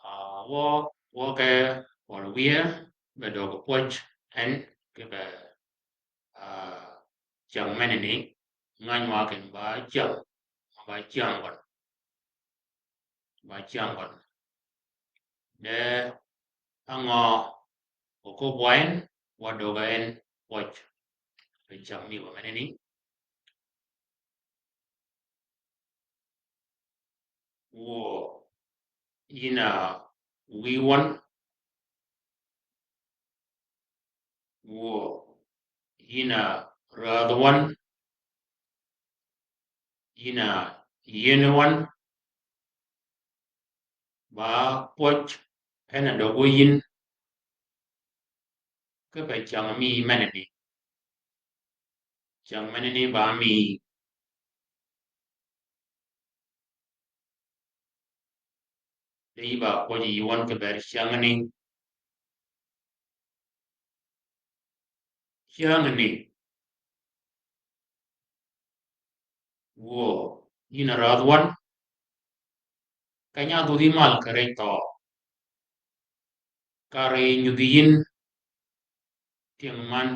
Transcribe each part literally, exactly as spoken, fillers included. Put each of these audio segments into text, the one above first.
Ah, wø, wø ke, wø wiye, be døg pwøj, en, kipe, ah, cyäng menani, ngäny wa ken ba cyäng, ba cyäng gøn. Ba cyäng gøn. De, angø, okob wa en, wa døg en, pwøj. Be cyäng mi wa menani. Wuö, yïn a wïy wøn. Wuö, yïn a räädh wøn. Yïn a yïëne wøn. Ba pwøj en a døg wø yïn. Kipe cyäng mi menani. Cyäng menani ba mi. De yï ba pwøj yï wøn kipe cyängani. Cyängani. Wuö, yïn a räädh wøn. Keny-a dhudhi mal kì rëj thøø. Ka rëj nyudhi yïn tyëng man.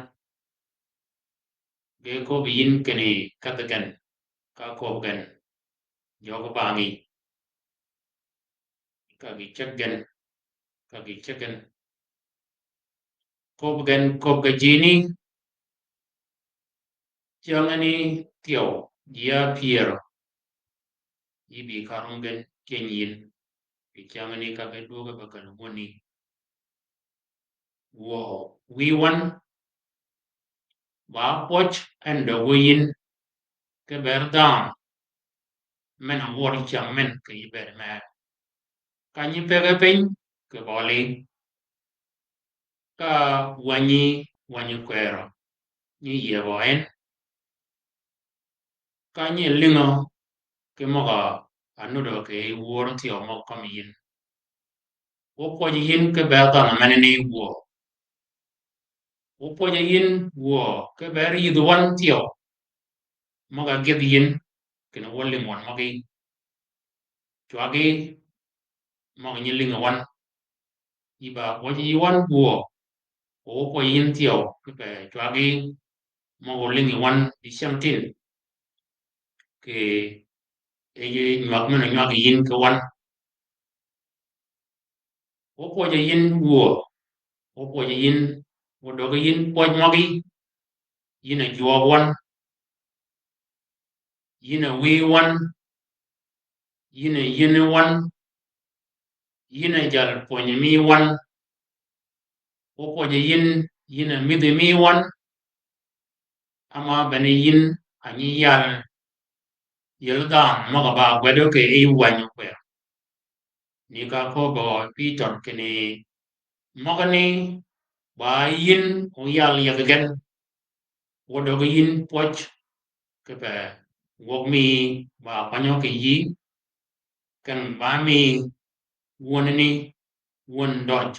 Ge köbbi yïn kinni kedhi gen, ka köbbi gen jøgi bangí. Ka gï ceg gen, ka gï ceg gen. Köbbi gen, köbbi gen jini, cyängani thyew, ji a pyër. Yï bï ka rum gen cyëny yïn. Kì cyängani ka ge dwögi be kal wöni. Wuö, wïy wøn. Ba pwøj en døg wø yïn. Kipe dhanhø. Men a wør cyäng men kì yï bëëd mee. Ka nyi pege piny, kì bøli. Ka wänyi, wänyi kwërø. Nyi yiebø en. Ka nyi lïngø, kì møg-a nudø kì wör thyew møg kømmi yïn. Wø pwøj yïn kipe dhanhø menani wuö. Wø pwøj yïn wuö kipe yïdh wøn thyew. Møg-a gïdh yïn, kinni wø lïng wøn møgí. Cwagí, møg-a nyi lïngi wøn. Yï ba pwøj yï wøn wuö. Wø pwøj yïn thyew, kipe cwagí, møg-a lïngi wøn, di cyängtïn. Kì, e yï nywag men-a nywag yïn ki wøn. Wø pwøj yïn wuö. Wø pwøj yïn, wø døg yïn pwøj møgí. Yïn a jwøøg wøn. Yïn a wïy wøn. Yïn a yïëne wøn. Yïn a jal pwönyi mi wøn. Wø pwøj yïn, yïn a mïdhi mi wøn. Ama bene yïn a nyi yal yel dhanhø møg-a ba gwedø kì yij wänyi kwër. Ni ka köbbi Pitør kinni møgani ba yïn o yal yädhi gen. Wø døg yïn pwøj kipe gwøg mi ba kwanyø kì yï. Ken ba mi wönani wön døj.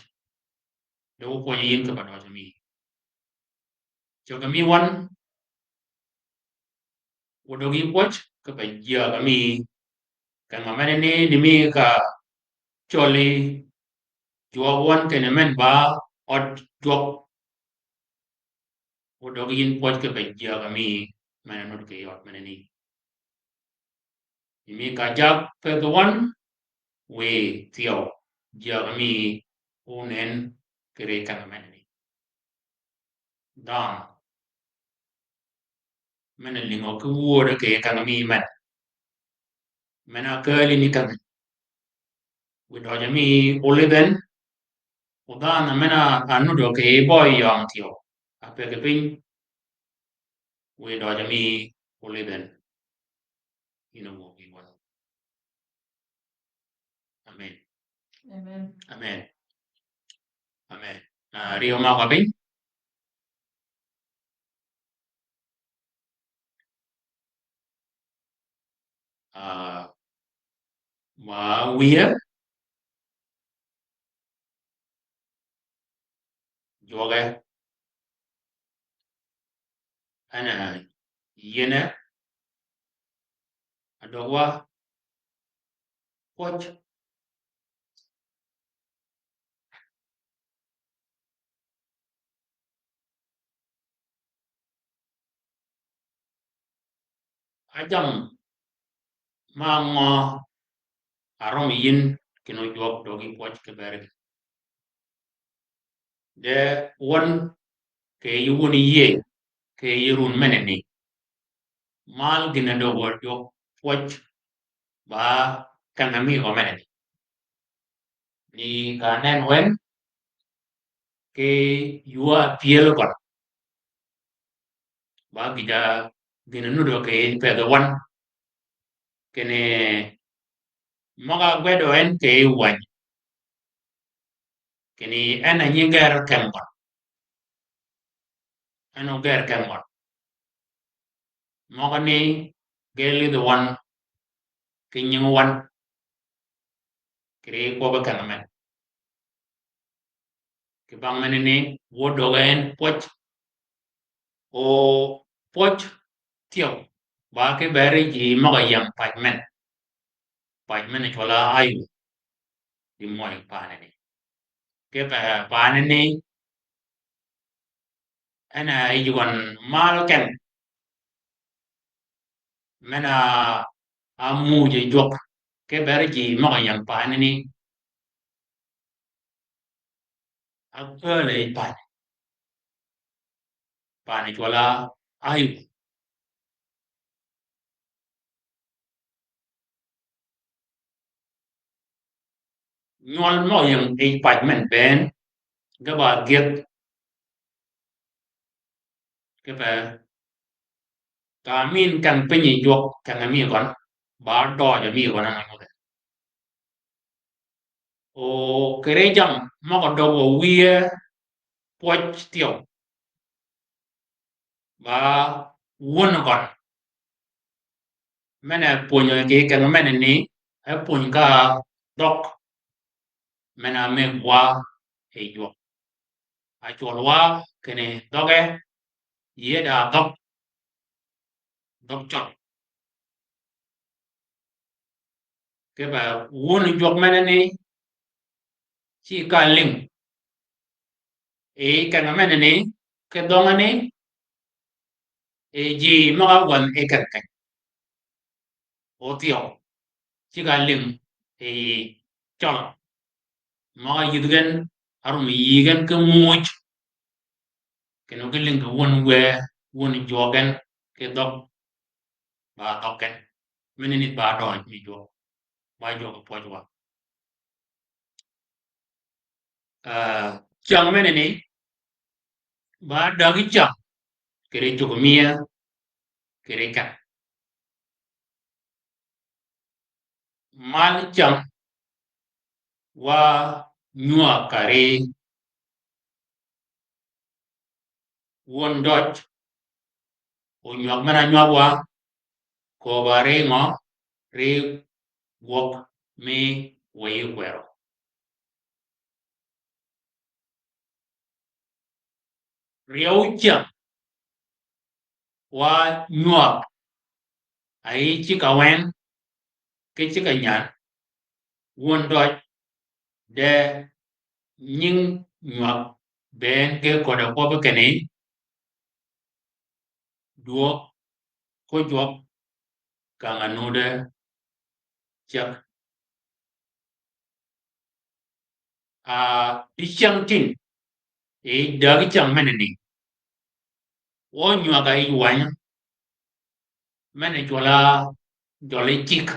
De wø pwøj yïn kipe døj mi. Cøg mi wøn, wø døg yï pwøj kipe jyäg mi. Keng-a menani ni mi ka cøli jwøk wøn kinni men ba ød jwøk. Wø døg yïn pwøj kipe jyäg mi men-a nud kì yød menani. Ni mi ka jag pëthi wøn, wiy thyew, jyäg mi onen kì ri keng-a menani. Dhanhø. Men-a lïngø ki wöödø kì keng-a mi men. Men-a kääli ni keng-a. Wiy døjø mi olidh en. O dhanhø men-a nudø kì bøy yøng thyew. A pëggi piny. Wiy døjø mi olidh en. Yïn a wuö ki wøn. Amen. Amen. Amen. Amen. Ah, riyo ma ka piny. Ah, ma wiye. Jwøge. En a yïëne. Adwøg wa. Pwøj. Ajam ma ngø a rømmi yïn kinni ójwøk døgi pwøj ki bërgi. De wøn kì yij wun yïëy kì yij run menani. Mal gïn-a døg wø jwøk pwøj ba keng-a mi gø menani. Ni ka nen wen ki ywa pyël gøn. Ba gïja gïn-a nuddø kì yij pedhi wøn. Kinni møg-a gwedø en kì yij wäny. Kinni en a nyi ger keng gøn. En oger keng gøn. Møgani ge lidhi wøn ki nying wøn. Kì ri kwøbbi keng men. Kì bang menani wø døg en pwøj. O pwøj thyew ba ki beri ji møg-a ying paj men. Paj men cwøl-a áyuw. Di mø yi panani. Ki pe panani en a yij gøn mal keng. Men-a ámuuj yi jwøk ki beri ji møg-a ying panani. Ákääl yi pani. Pani cwøl-a áyuw. Nywøl møg-a ying yij paj men bënn ge ba gyëdh. Kipe ka min keng piny yi jwøk keng-a mi gøn ba døøj-a mi gøn en a nyudhe. O kì ri jam møg-a døg o wiye pwøj thyew ba wun gøn. Men-a pwönyi kì keng menani e pwönyi ka dhøg men-a mëggi wa yi jwøk. A cwøl wa kinni dhøgge yïe da dhøg, dhøg cøl. Kipe wun jwøk menani ci ka lïng. Yi keng menani ki dhøngani yi ji møg-a wäny yi keng keny. O thyew ci ka lïng yi cøl. Møg-a yïdhi gen, a rømmi yï gen ki muuj. Kinni ki lïng kì wun wë, wun jwøk gen ki dhøg. Ba dhøg gen. Menani ba døøj mi jwøk. Ba jwøk pwøj wa. Ah, cäng menani ba dägi cäng kì ri cuggi miya kì ri keth. Mal cäng wa nywag kari wun døj. O nywag men-a nywag wa, köbb-a ri ngø, ri gwøg mi wëyi kwërø. Ryeew cäng wa nywag a yï cigg-a weng ki cigg-a nyan, wun døj, de nying nywag bënn ki köddi kwøbbi kinni, dwøg ko jwøk kang-a nuti ceg. A, di cäng tin, yi dägi cäng menani. Wø nywag-a yij wänyi, men-a cwøl-a jøli cigg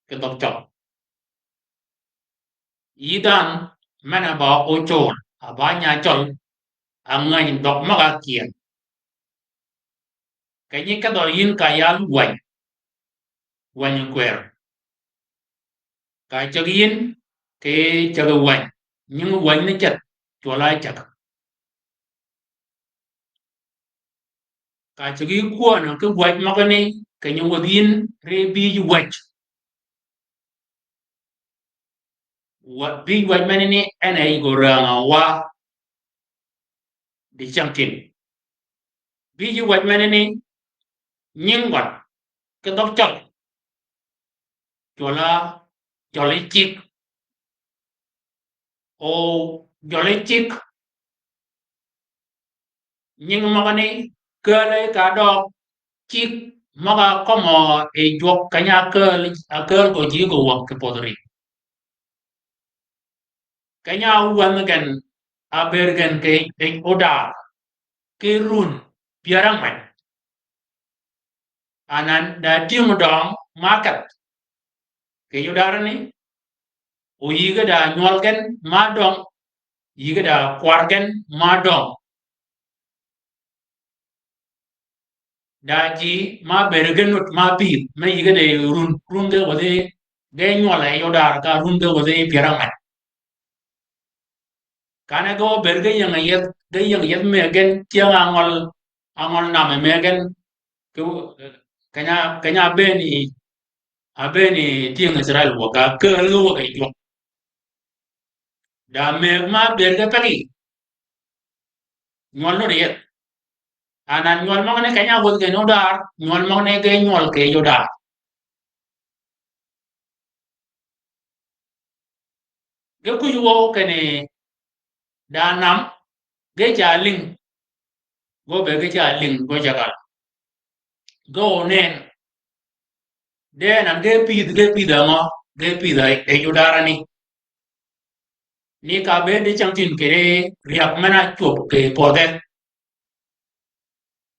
ki dhøg cøl. Yï dhanhø men-a ba ócøl, a ba nya cøl, a ngäny dhøg møg-a kyel. Kenyi kedhø yïn ka yal wäny, wäny kwër. Ka cägi yïn ki cägi wäny, nyingi wäny ni ceth, cwøl-a cäg. Ka cägi kwönø ki wäj møgani, kenyi wädhi yïn ri bïj wäj. Wa-, bïj wäj menani en a yij gø ränga wa di cäng tin. Bïj wäj menani nying gøn ki dhøg cøl. Cwøl-a jøli cigg. O jøli cigg. Nying møgani kääl yi ka døøg cigg møg-a kømmø yi jwøk keny-a ákääl, ákääl gø ji gø wäg kì pödhi ri. Keny-a áwänhi gen, ábëëd gen kì, kì odar, kì run pyär ángwen. Anan da tyëng døng ma kedh kì yudar ni, o yïge da nywøl gen ma døng, yïge da kwar gen ma døng. Da ji ma bëëd gen nud ma pïdh, me yïge da run, run ge wäthi, ge nywøl yi odar ka run ge wäthi pyär ángwen. Kanne ge óbëëd ge ying yeth, ge ying yeth mëë gen tyëng angøl, angøl nam mëë gen, kì, keny-a, keny-a ábëën yi, ábëën yi tyëng Israel wäg ka, kääl ge wäg yi jwøk. Da mëgg ma bëëd ge pegi. Nywøl nud yeth. Anan nywøl møgani keny-a áwäthi gen odar, nywøl møgani ge nywøl kì odar. Ge kuj wøw kinni da nam, ge ca lïng, gø be ge ca lïng, gø ca kal. Ge onen. De nan ge pïdh, ge pïdh angø, ge pïdh yi yudar ni. Ni ka be di cang tin kì ri, ryäg men-a ácwöb kì pödhe.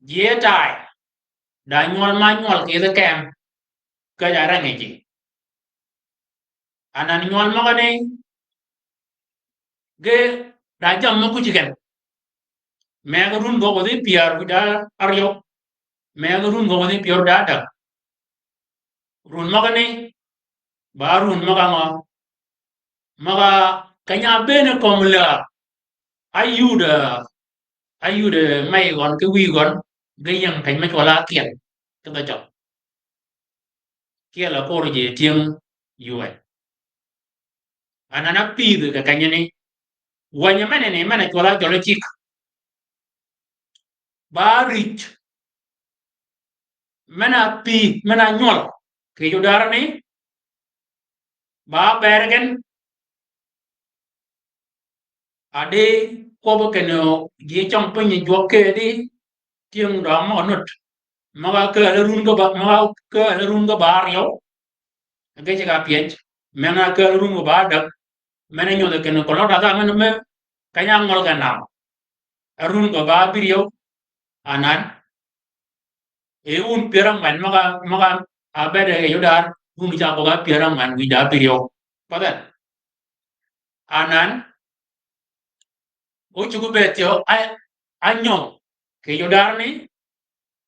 Ji e tay, da nywøl ma nywøl kì yeth kem, ka ja reng yi ji. Anan nywøl møgani, ge da jammì kuj gen. Mëgg run gø wäthi pyär wïj da áryew. Mëgg run gø wäthi pyär da ádäg. Run møgani, ba run møg-a ngø. Møg-a keny-a ábëën kömi lääg. Áyud, áyud mey gøn ki wïy gøn, ge ying keny me cwøl-a ákyel ki dhø cøg. Kyel-a kor ji tyëng ywe. Anan ápïdhi kì kenyani. Wänyi menani, men-a cwøl-a cøl cigg. Ba rïj. Men-a pïdh, men-a nywøl kì yudar ni. Ba bër gen. A di kwøbbi kinni ji cøng piny yi jwøk kedi tyëng døng møg-a nud. Møg-a kääl run ge ba, møg-a kääl run ge ba áryew. Ge ceg-a pyëj. Men-a kääl run ge ba ádäg. Men-a nyodhi kinni koløg da dha men me keny-a ngøl gen nam. Run ge ba ábïryew. Anan. E wun pyär ángwen møg-a, møg-a ábëëd yi yudar, wun ca gwøg-a pyär ángwen wïj da ábïryew. Path en. Anan, ócuggi bëëd thyew, a, ányöng kì yudar ni,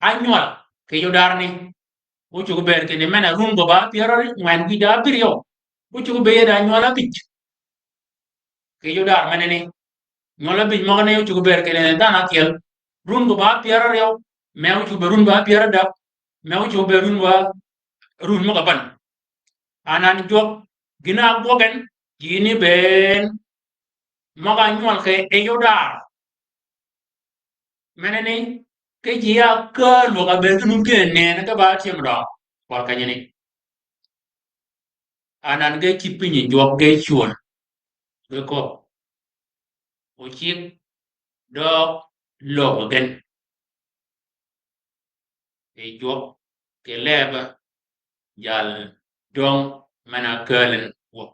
ánywøl kì yudar ni. Ócuggi bëëd kinni men-a run gø ba pyär ángwen wïj da ábïryew. Ócuggi bëëd yi da nywøl ábïj. Kì yudar menani. Nywøl ábïj møgani ócuggi bëëd kinni dhanhø ákyel. Run gø ba pyär áryew. Me ócuggi bëëd run ba pyär ádäg. Me ócuggi bëëd run ba, run møg-a bän. Anan jwøk, gïn-a ágwøg gen, gïn-a bënn. Møg-a nywøl kì yudar. Menani, ki ji ya kääl wäg-a bëëd ki nun ki nënni ki ba tyëng døng. Kwøl kenyani. Anan ge cïb piny yi jwøk ge cwöl. Ge köbbi. O cigg døøg löggi gen. Yi jwøk kì leb jal döng men-a kääl en wäg.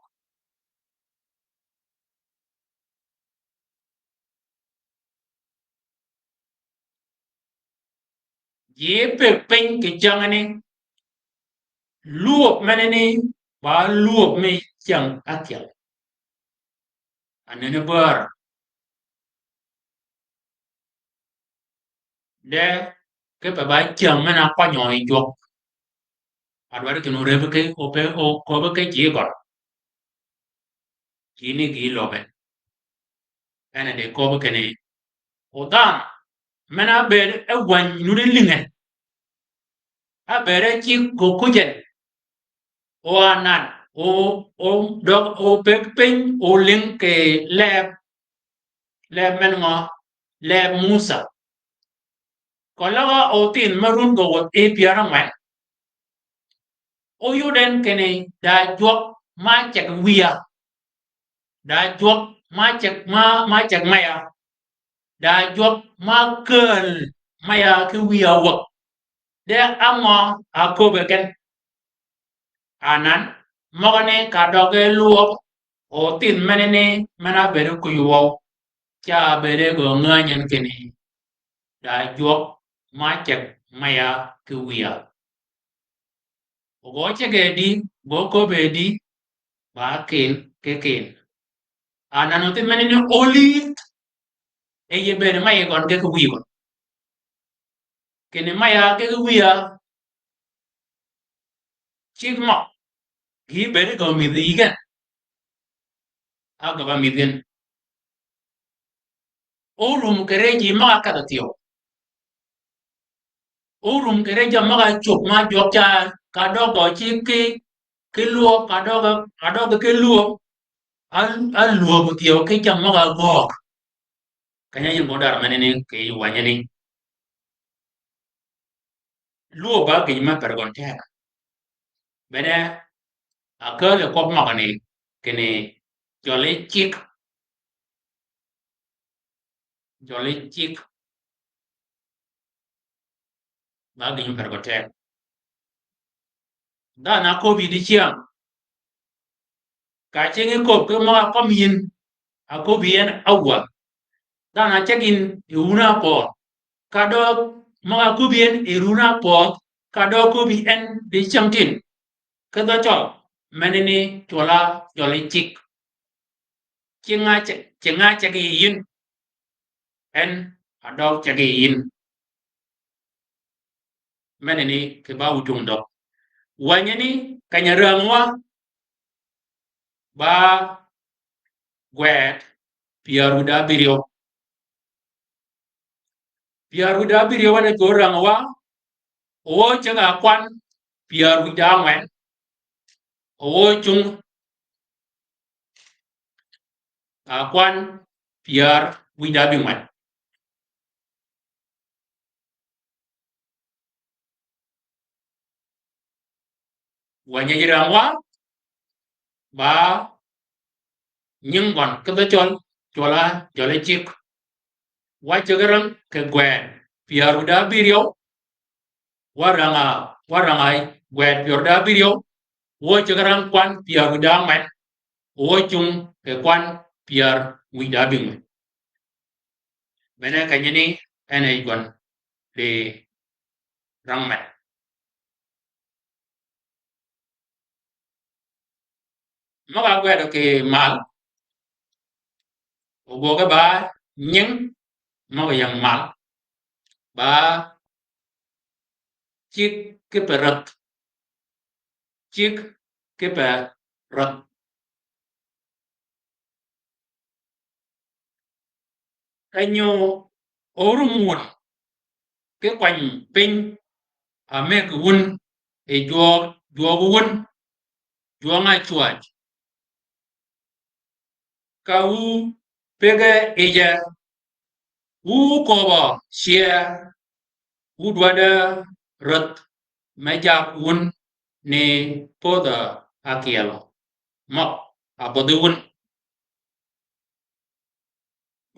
Ji peg piny kì cängani, lwöb menani ba lwöb mi cäng ákyel. Anene bär. De, kipe ba cäng men-a kønyø yi jwøk. Adwari kinni orëbbi ki, ope, oköbbi ki ji gøn. Gïn-a gï löggi. En a di köbbi kinni, o dhanhø men-a ábëëd e wänyi nuti lïnge. Ábëëd e cigg gø kuj en. O anan, o, o døg, o peg piny, o lïng kì leb, leb men ngø, leb Musa. Keløg a othinh me run gø wäthi pyär ángwen. Óyud en kinni da jwøk ma ceg wïya. Da jwøk ma ceg, ma, ma ceg meya. Da jwøk ma kääl meya ki wïya wäg. de á ngø aköbbi gen? Anan, møgani ka døggi lwøb, othidh menani men-a ábëëd kwïj wøw, ca ábëëd gø ngänyi en kinni, da jwøk ma ceg maya ki wïya. Ogø ceg e di, gø köbbi e di, ba kin ki kin. Anan othidh menani ólïdh, e yie bëëd mayi gøn ge ki wïyi gøn. Kinni maya ge ki wïya, cigg mø, gï bëëd gø mïdhi yi gen. Ágø ba mïdhi gen. Órum kì ri ji møg-a kedh-a thyew. Órum kì ri ji møg-a cwöb ma jwøk ca, ka døg gø cigg ki, ki lwöb, ka døg, ka døg ki lwöb. Á, á lwöb thyew ki jammì møg-a göög. Keny-a yïn mø dar menani kì wänyi ni. Lwöb ba gïj me per gøn teg. Bene, akääl e kwøb møgani, kinni jøli cigg. Jøli cigg. Ba gïj me per gø teg. Dhanhø aköbbi dicyäng. Ka cingi köbbi ki møg-a kømmi yïn, aköbbi en áwäg. Dhanhø áceg yïn yi wun-a ápödh. Ka døg møg-a köbbi en yi wun-a ápödh, ka døg köbbi en dicyängtïn. Ki dhø cøl, menani cwøl-a jøli cigg. Cinga ce-, cinga ceg yi yïn. En a døg ceg yi yïn. Menani kì ba wu tung døg. Wänyi ni keny-a räng wa ba gwed pyär wïdá ábïryew. Pyär wïdá ábïryew en e gø räng wa, owø ceg-a kwan pyär wïdá ángwen, owø cung a kwan pyär wïdá ábïngwen. Wänyi ji räng wa, ba nying gøn ki dhø cøl, cwøl-a jøli cigg. Wa ceg räng kì gwed pyär wïdá ábïryew, wa räng-a, wa räng-a gwed pyär wïdá ábïryew, owø ceg räng kwan pyär wïdá ángwen, owø cung kì kwan pyär wïdá ábïngwen. Bene kenyi ni en e gøn di räng men. Møg-a gwedø kì mal, ogwøge ba nying møg-a ying mal, ba cigg kipe rädh. Cigg kipe rädh. Kenyo órum wun ki kwany piny, a mëggi wun yi jwøøg, jwøøg wun, jwøng-a cwäj. Ka wu pëgge yije, wu köbbø cyee, wu dwaddi rädh me jab wun ni pödhø ákyelø. Møg-a bødhi wun.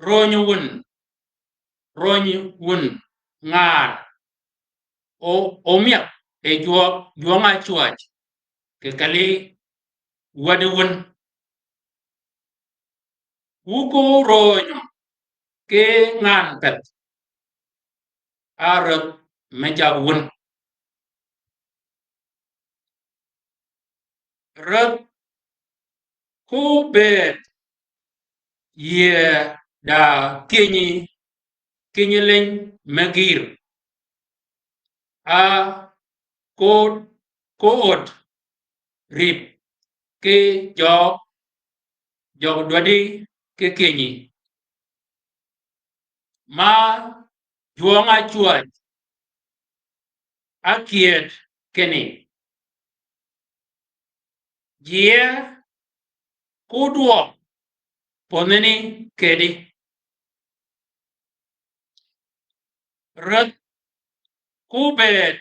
Rönyø wun, rönyø wun ngan. O, omyäg yi jwøøg, jwøng-a cwäj, kì kelli wäddi wun. Wu ko rönyø ki ngan pedh, a rädh me jab wun. Rädh ko bëëd yie da kinyi, kinyi liny me gïr. A ko, ko öd rïp ki jøøg, jøøg dwaddi ki kinyi. Ma jwøng-a cwäj ákyëëd kinni, jie ko dwøøg pödheni kedi. Rädh ko bëëd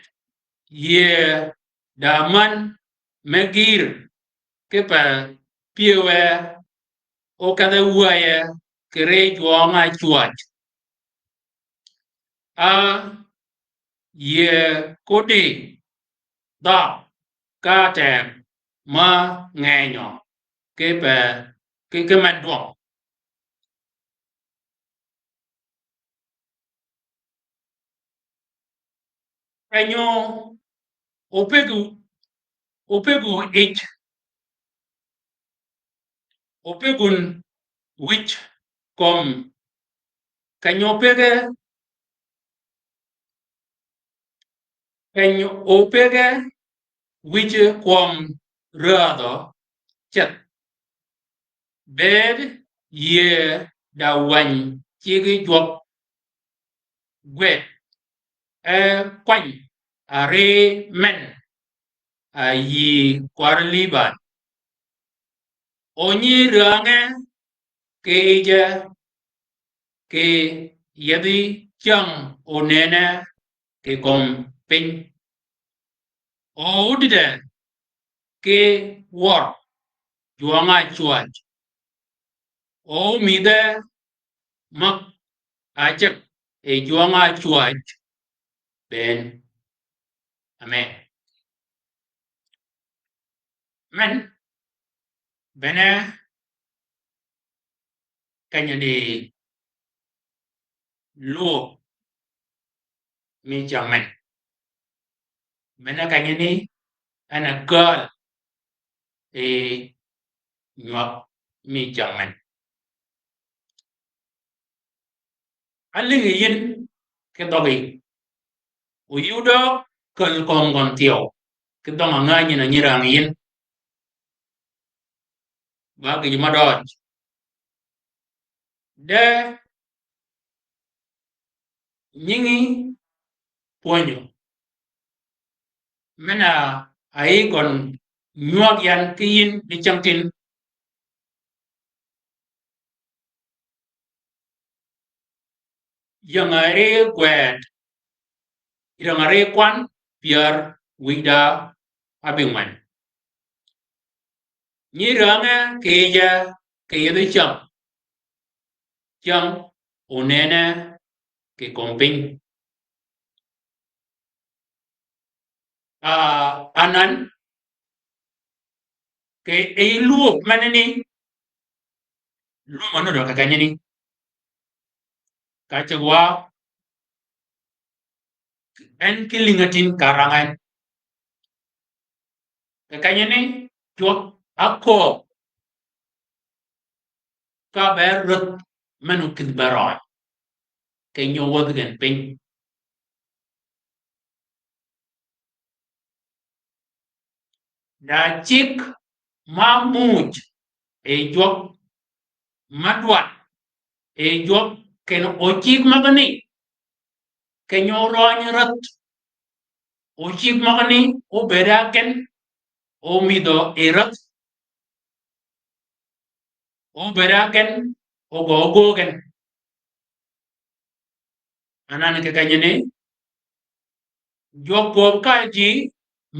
yie da män me gïr kipe pyëwe, o kedhe wäye kì ri jwøng-a cwäj. A yie kodi dhøg ka teg ma ngenyø ki pe ki, ki men dwøng. Kenyo opegu, opegu ic, opegun wïj kömi. Kenyo opege, kenyo opege wïj kömi räädhø ceth. Bëëd yie da wäny cigi jwøk gwed, e kwany ari men a yï kwar Liban. O nyi ränge ki yije ki yethi cäng onene ki kömi piny. O odide ki wør jwøng-a cwäj. O omïdhe mäg aceg yi jwøng-a cwäj bënn. Amen. Men bene kenyi ni lwøb mi cäng men. Mene kenyi ni en a kääl yi nywag mi cäng men. Alïngi yïn ki dhøggi. O yï odøøg käl kömi gøn thyew ki dhøng-a ngänyi na nyi rängi yïn. Ba gïj mø døøj. De nyingi pwönyi. Men-a yï gøn nywag yan ki yïn di cängtïn. Yäng-a ri gwed, yäng-a ri kwan pyär wïj da ábïngwen. Nyi ränge ki yije ki yedhi cäng, cäng onene ki kömi piny. A, anan, ki yij lwøb meneni, lwøb ma nuti kì kenyi ni. Ka ceg wa, en ki lïngi tïn ka rang en. Kì kenyi ni, cwøg ákööb ka be rädh men okïdhi be røøy. Kenyi ówädhi gen piny. Da cigg ma muuj yi jwøk, ma dwaddi yi jwøk, kinni o cigg møgani, kenyi órøøny rädh. O cigg møgani óbëëd á gen, ómïdhø yi rädh. Óbëëd á gen, ógø ógöög gen. Anan kì kenyi ni, jwøk kööb ka ji,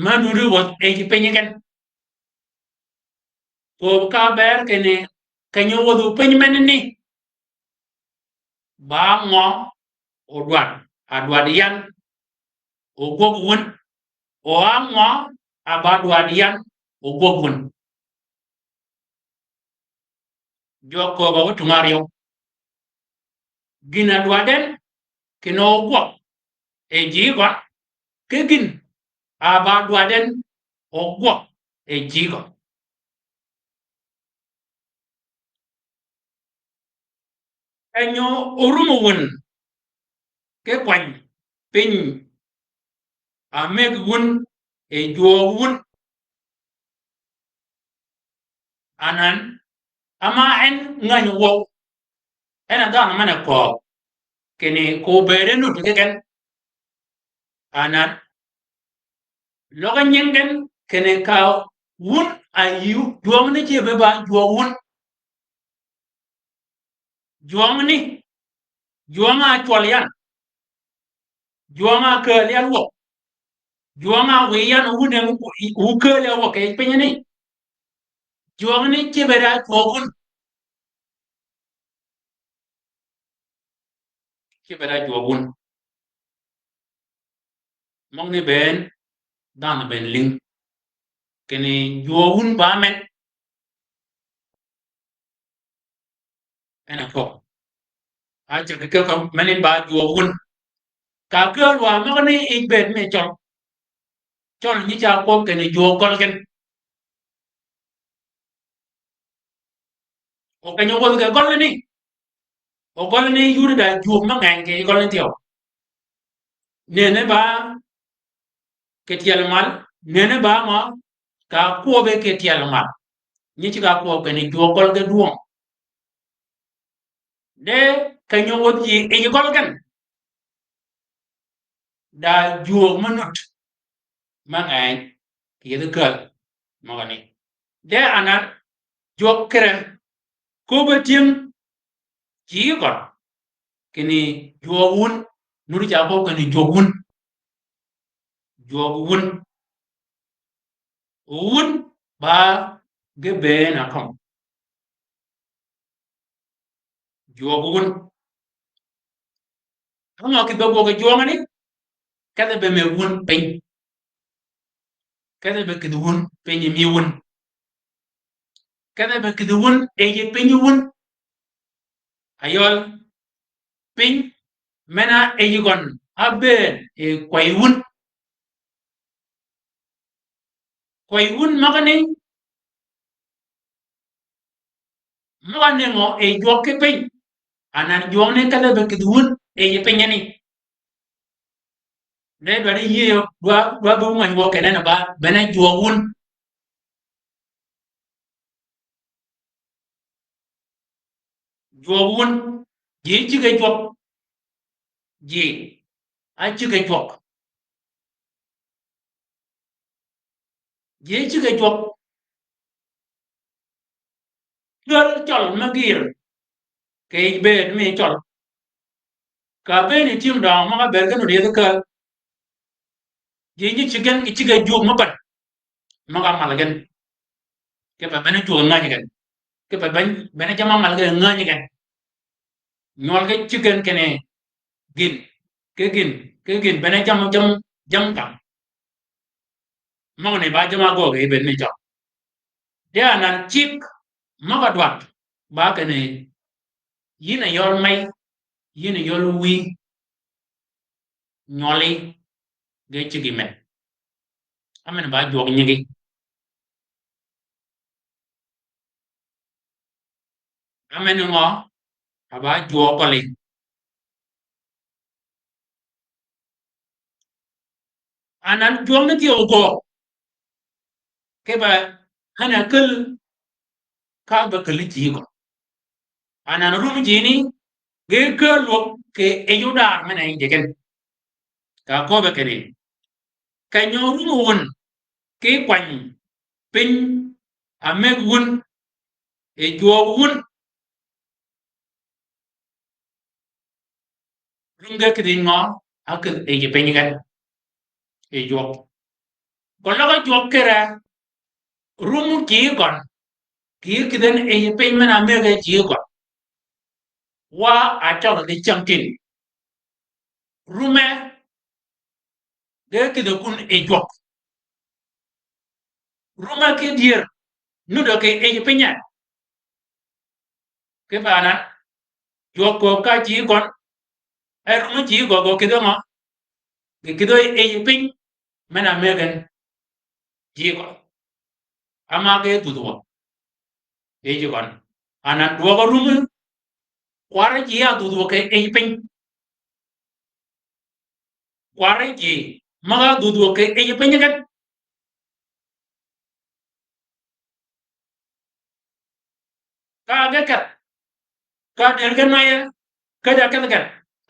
ma nuti wäth yi ji piny gen. Kööb ka ber kinni, kenyi ówädhi piny meneni. Ba ngø odwaddi, adwaddi yan ogwøg wun. O a ngø a ba dwaddi yan ogwøg wun. Jwøk kööb a wø tung áryew. Gïn-a dwaddi en kinni ogwøg yi ji gøn, ki gïn-a ba dwaddi en ogwøg yi ji gøn. Kenyi orum wun ki kwany piny, a mëggi wun yi jwøøg wun. Anan, ama en ngänyi wøw, en a dhanhø men-a kööb, kinni kò bëëde nuti ki gen. Anan, løg-a nying gen kinni ka wun a yï jwøngni ce be ba jwøøg wun. Jwøngni, jwøng-a cwøl yan, jwøng-a kääl yan wäg, jwøng-a wiy yan wun en wu kääl yan wäg kì pinyani. Jwøngni ce be da jwøøg wun. Ce be da jwøøg wun. Møgani bënn, dhanhø bënn lïng. Kinni jwøøg wun ba men. En a köög. A ceg ki köög men ni ba jwøøg wun. Ka kääl wa møgani yij bëëd mi cøl. Cøl nyi ca kwøb kinni jwøøg gøl gen. O keny-a wäthi kì gøl ni. O gøl ni yudi da jwøøg mø ngeny kì gøl ni thyew. Nënni ba kì tyel mal, nënni ba mø ka kwøbi kì tyel mal. Nyi ceg a kwøb kinni jwøøg gøl gen dwøng. De keny-a wäthi yij gøl gen. Da jwøøg mø nud. Mø ngeny kì yethi kääl møgani. De anan jwøk kire. Köbbe tyëng cigi gøn. Kinni jwøøg wun. Nuddi ca köbbi kinni jwøøg wun. Jwøøg wun. Wun ba ge bënn a kømmi. Jwøøg wun. Ka ngø kïdhi be gwøg yi jwøngani? Kedhi be mëggi wun piny. Kedhi be kïdhi wun piny yi mi wun. Kedhi be kïdhi wun e yi piny yi wun. Ayøl piny men-a e yi gøn a bëëd yi kwäy wun. Kwäy wun møgani, møg-a nëngø e jwøk ki piny. Anan jwøk ni kedhi be kïdhi wun e yi piny ni. De dwaddi yïëy dwa, dwa be wun ngäny wø kinni ba, bene jwøk wun. Jwøk wun, ji cigi jwøk. Ji, a cigi jwøk. Ji cigi jwøk. Kääl cøl me gïr. Kì yij bëëd mi cøl. Ka bënn yi tyëng døngø møg-a bëëd gen nud yethi kääl. Ji nyi cigi gen, cigi jwøk mø bän. Møg-a mal gen. Kipe bene jwøk ngänyi gen. Kipe ben-, bene jamm-a mal gen ngänyi gen. Nywøl ge cigi gen kinni gïn. Ki gïn, ki gïn, bene jamm-a, jamm-a, jamm-a kam. Møgani ba jamm-a ágöög yi bëëd mi cøl. De anan cigg møg-a dwaddi ba kinni yïn a yøl mey, yïn a yøl wïy, nywøli ge ciggi men. Ámen ba jwøk nyigi. Ámen ngø, a ba jwøk gøli. Anan jwøk ni thyew gø. Kipe, hani a käl, ka be källi ji gø. Anan rum ji ni, ge kääl wøg kì yij odar men-a yij gen. Ka köbbe kinni. Keny-a rum wun, ki kwany, piny, a mëggi wun, yi jwøk wun. Rum ge kïdhi ngø, a kïdhi yij piny gen. Yi jwøk. Keløg jwøk kire, rum cigi gøn. Kì kïdhi en yij piny men-a mëggi cigi gøn. Wa a cøl di cängtïn. Rume, ge kïdhi kun yi jwøk. Rume ki dyër, nuddi kì yij pinye. Kipe anan, jwøk köög ka cigi gøn, e rum cigi gø gø kïdhi ngø, ge kïdhi yij piny, men-a mëggi en cigi gø. Ama ge dhudh wø. Yij gøn. Anan dwøg-a rum, kwarri ji a dhudh wø kì yij piny. Kwarri ji, møg-a dhudh wø kì yij piny gen. Ka ge kedh. Ka dër gen nøye, käjj-a kedh gen.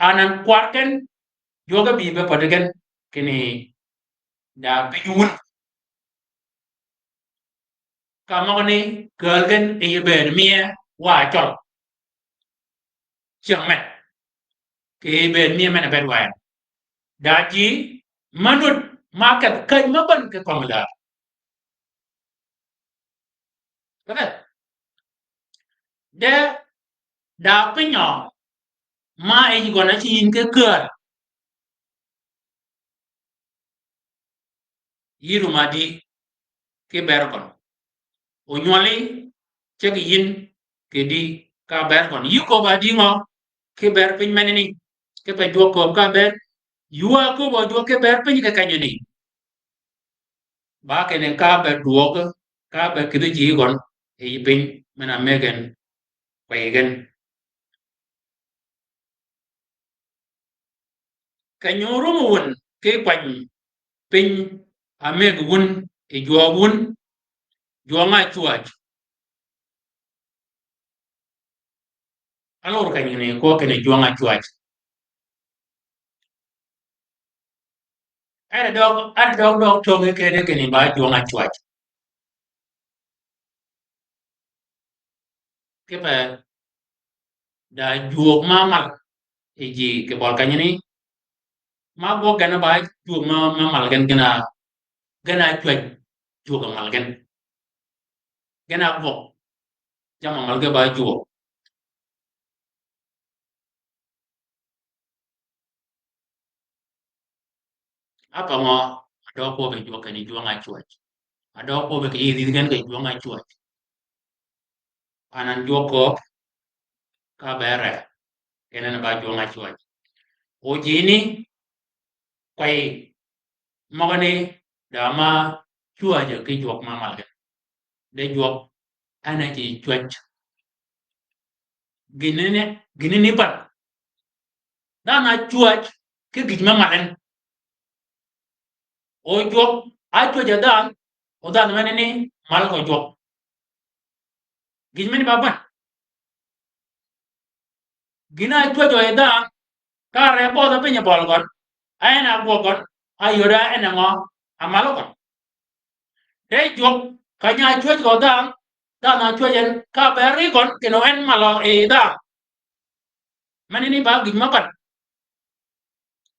Anan kwar gen, jwøk-a bï be päddi gen. Kinni da piny wun. Ka møgani, kääl gen yi bëëd miye wa cøl. Cyäng men. Kì bëëd miye men-a bëëd wa en. Da ji, me nud, ma kedh käjj me bän kì kömi läär. Kedhe. De, da piny-a, ma yij gøn a ci yïn ki käär. yï rum adi ki ber køn. O nywøli ceg yïn kidi ka ber køn. Yï köbb-a adi ngø ki ber piny menani. Kipe jwøk köbb ka ber. Yï wa köbb-a jwøk ki ber piny kì kenyani. Ba kinni ka be dwøg, ka be kïdhi ji gøn, yi piny, men-a mëggi gen, kwey gen. Keny-a rum wun ki kwany piny a mëggi wun, yi jwøøg wun, jwøng-a cwäj. Alor keny ni kwøb kinni jwøng-a cwäj. Ere døg, ere døg, døg tøngi kede kinni ba jwøng-a cwäj. Kipe da jwøk ma mal yi ji kì bøl kenyani. Ma gwøg gen ba jwøk ma, ma mal gen gen a, gen a cwäj jwøk a mal gen. Gen a gwøg. Jamm-a mal gen ba jwøk. Ápa ngø, a døøg kwøbbi jwøk kinni jwøng-a cwäj. A døøg kwøbbi kì yï ridhi gen kì jwøng-a cwäj. Anan jwøk kööb, ka bere, kinni ba jwøng-a cwäj. O ji ni, kwey, møgani, da ma cwäjji ki jwøk ma mal gen. De jwøk, en a ji cwäj. Gïnani, gïnani bad. Dhanhø a cwäj ki gïj me mal en. O jwøk, a cwäj a dhanhø, o dhanhø menani mal gø jwøk. Gïj meni ba bad. Gïn-a cwäjjø yi dhanhø, ka re bødhø piny bøl gøn, a en a gwøg gøn, a yod a en a ngø, a malø gøn. De jwøk, keny-a cwäj gø dhanhø, dhanhø a cwäj en, ka be ri gøn, kinni en malø yi dhanhø. Menani ba gïj me bad.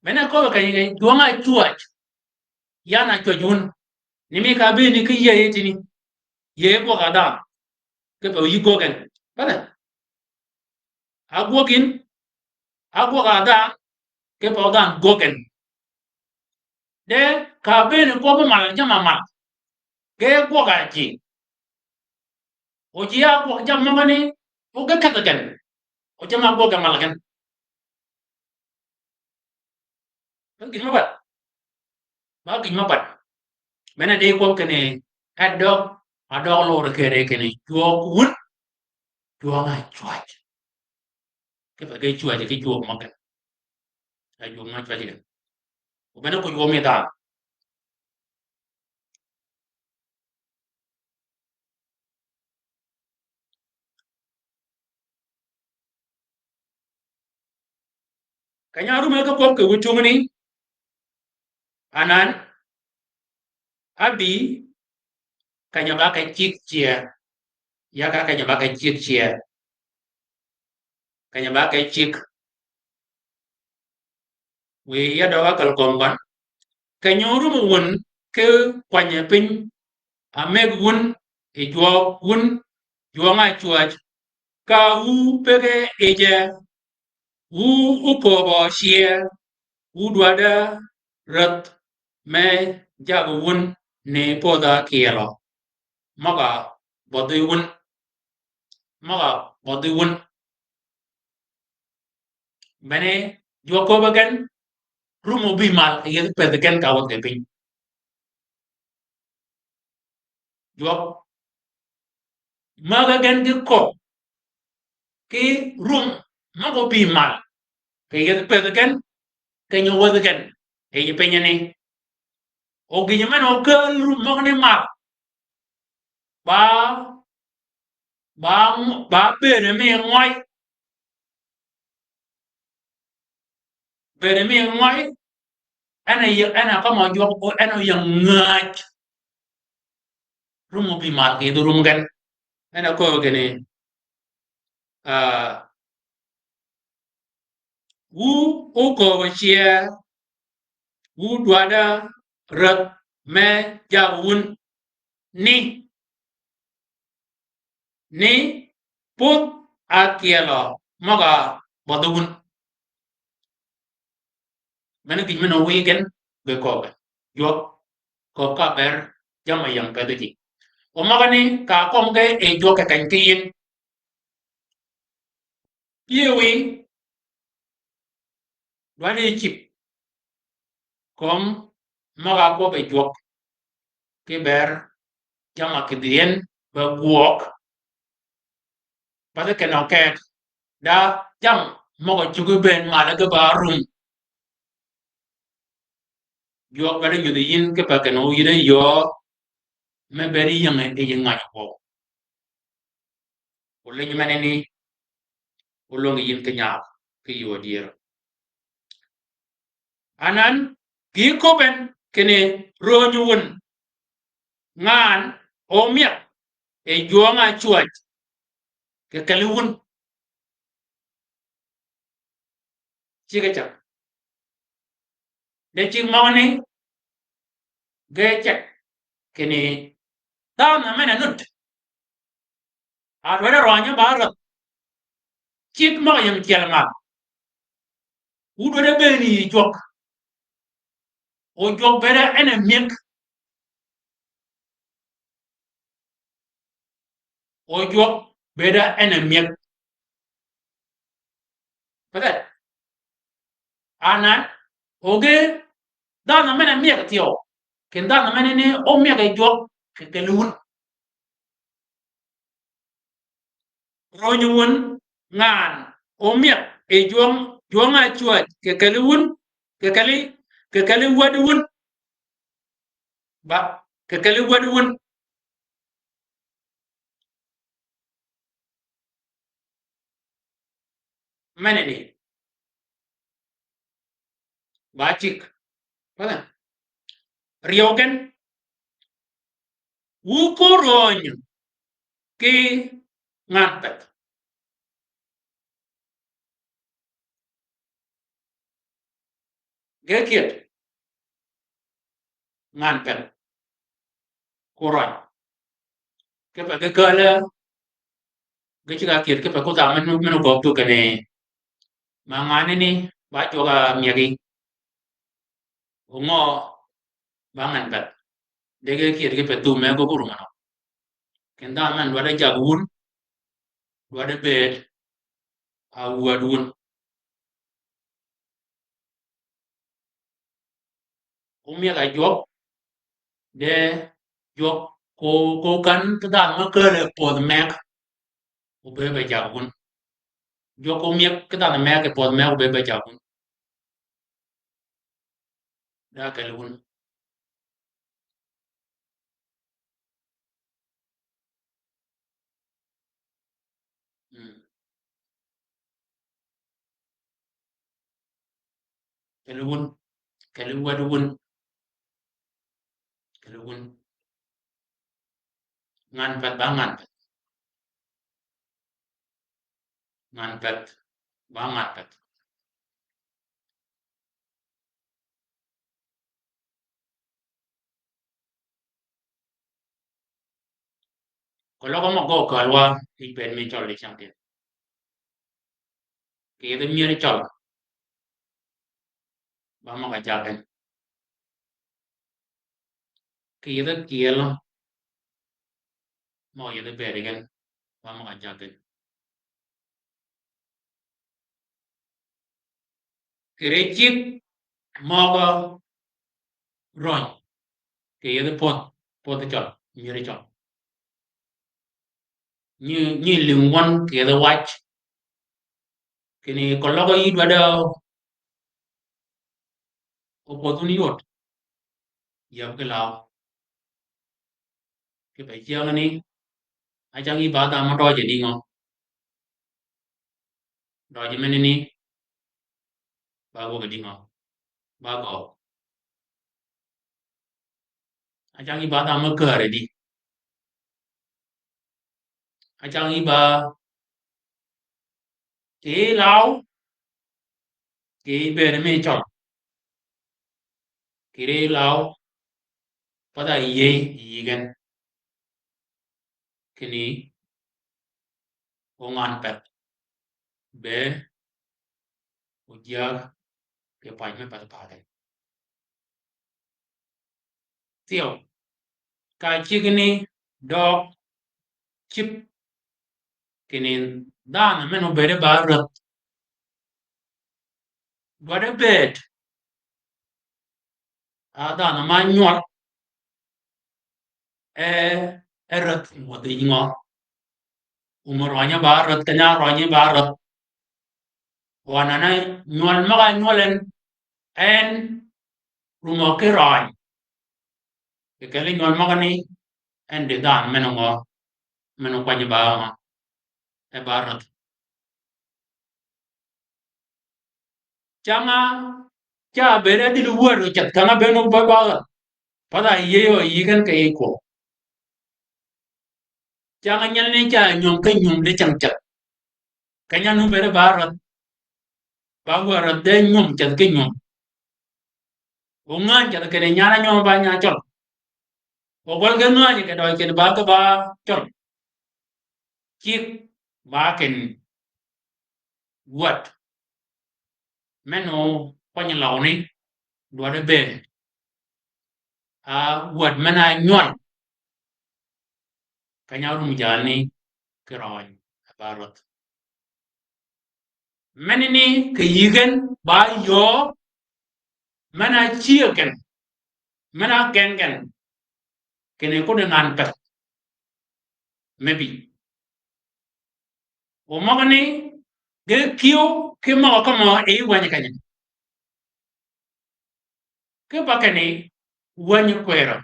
Bene köbbi keny-a jwøng-a cwäj. Yan a cwäj wun. Ni mi ka bini ki yïëy tïni. Yïëy gwøg a dhanhø. Kipe yï gwøg en. Bene. A gwøg yïn. A gwøg a dhanhø. Kipe dhanhø gwøg en. De ka bini kwøb mal jamm-a mal. Ge gwøg a ji. O ji a gwøg jammì møgani, o ge kedhi gen. O jamm-a gwøg ge mal gen. Ba gïj me bad. Ba gïj me bad. Bene di kwøb kinni, a døøg, a døøg lor kere kinni, jwøk wun, jwøng-a cwäj. Kipe ge cwäj ki jwøk møgani. A jwøk ma cwäj gen. O bene ko jwøk mi dhanhø. Keny-a árum ki kwøb kì wïj tungni, anan, ábï, keny-a ba ki cigg cyär, ya ka keny-a ba ki cigg cyär. Keny-a ba ki cigg. Wiy ya døøg ákal kömi gøn. Keny-a rum wun ki kwany piny, a mëggi wun, yi jwøøg wun, jwøng-a cwäj, ka wu pege yije, wu ókööbø cyär, wu dwaddi rädh me jaggi wun ni podh-a kyelø. Møg-a bødhi wun. Møg-a bødhi wun. Bene, jwøk köbbi gen, rum obï mal, yethi pëthi gen ka wädhi piny. Jwøk. Møg-a gen ki köbbi. Ki rum, møg-a obï mal. Kì yethi pëthi gen, keny-a wädhi gen. Yi ji pinyani. O gïj men-a ókääl rum møgani mal. Ba, ba, ba bëëde mi ngøy. Bëëde mi ngøy. En a yï, en a kømmi jwøk, en a yï ngäj. Rum obï mal kì yij rum gen. En a kööb kinni, ah, wu ókööbø cyär, wu dwaddi rädh me jaggi wun ni, ni podh-a kyelø møg-a bødhi wun. Mene gïj men-a wiy gen, ge kööbe. Jwøk. köbb ka ber jammì ying pedhi ji. O møgani ka kömi ge yi jwøk kì keny ki yïn. Pyëwí dwaddi cïb kömi møg-a kwøbbi jwøk ki ber jammì kidhi yin be gwøg. Pathi kinø kek da jammì møg-a cuggi bënn malà ge ba rum. Jwøk be di nyudhi yïn ki pa kinø yïn e yöö me bedi yingi yi ngany wøw. Oliny menani olwøngi yïn ki nyal ki yöö dyërø. Anan gï köbben kinni rööny wun ngan ómyeg yi jwøng-a cwäj kì kelli wun. Cigg-a ceg. De cigg møgani ge ceg kinni dhanhø men-a nud a dwaddi rønyø ba rädh. Cid møg-a ying cyel ngal. Wu dwaddi bëëni yi jwøk. O jwøk bëëd-a en a myëg. O jwøk bëëd-a en a myëg. Pathi. Anan o ge dhanhø men-a myëg thyew. Kinni dhanhø menani ómyeg yi jwøk kì kelli wun. Rööny wun ngan ómyeg yi jwøng, jwøng-a cwäj kì kelli wun, kì kelli, kì kelli wäddi wun. Ba, kì kelli wäddi wun. Menani ba cigg. Pathi. Ryew gen. Wu ko rööny ki ngan peth. Ge kyed ngan peth ko røny. Kipe ge källi ge cigg-a kyed kipe ko dhanhø men, men ogööb thuu kinni ma nganani ba jwøk-a myegi. O ngø ba ngan peth. De ge kyed kipe thuu me ge gurumø nø. Kinni dhanhø men dwaddi jag wun, dwaddi bëëd a wäd wun. Ómyeg a jwøk, de jwøk ko, ko kan ki dhanhø me kääl e pödh meg, obëëd be jag wun. Jwøk ómyeg ki dhanhø meg ki pödh meg obëëd be jag wun. Da kelli wun. Mm. Kelli wun, kelli wäddi wun, kelli wun. Ngan peth ba ngan peth. Ngan peth ba ngan peth. Keløg møg-a gø kälwa yij ped mi cøl di cängtïn. Kì yethi myëri cøl ba møg-a jaggi. Kì yethi kyel møg-a yethi bëëdi gen ba møg-a jaggi. Kì ri cigg møg-a røny kì yethi pödh, pödhi cøl, myëri cøl. Nyi, nyi lïng wøn kì yethi wac. Kinni keløg yï dwaddi opödh wun yod. Yab ki law. Kipe cyängani, a cang yï ba dhanhø døje di ngø. Døje menani ba gwøg di ngø. Ba gø. A cang yï ba dhanhø me kääri di. A cang yï ba kì law, kì bëëd mi cøl. Kì ri law, path-a yïëy yï gen. Kinni o ngan peth be o jyääg kì paj me peth pathi. thyew. Ka cigni døøg cïb kinni dhanhø men-a obëëd ba rädh. Dwaddi bëëd a dhanhø ma nywøl e, e rädh wädhi ngø. Wum rønyi ba rädh, keny-a rønyi ba rädh. Wa nanani nywøl møg-a nywøl en, en rumø ki røny. Kì kelli nywøl møgani, en di dhanhø men-a ngø, men-a kwany ba ngø, e ba rädh. Cang-a, ca bëëd a dhil wäd ru ceth, kang-a bëëd nu ba ba. Path-a yïëy yï gen kì yij kwøb. Cang-a nyelani ca nyum ki nyum di cang ceth. Keny-a nu bëëd ba rädh. Ba wäd rädh de nyum ceth ki nyum. O ngäny ceth kinni nyan-a nyum ba nya cøl. O gwøl gen ngänyi kì døøj kinni ba ki ba cøl. Cig ba kinni wäd men-a kwany lawni dwaddi bëëd. A wäd men-a nywøl. Keny-a rum jalni ki røny e ba rädh. Menani kì yï gen ba yöö men-a cyëëg gen, men-a gen gen, kinni kuddi ngan peth me bï. O møgani ge kyëw ki møg-a kømmø e wänyi kenyi. Ki ba kinni wänyi kwërø.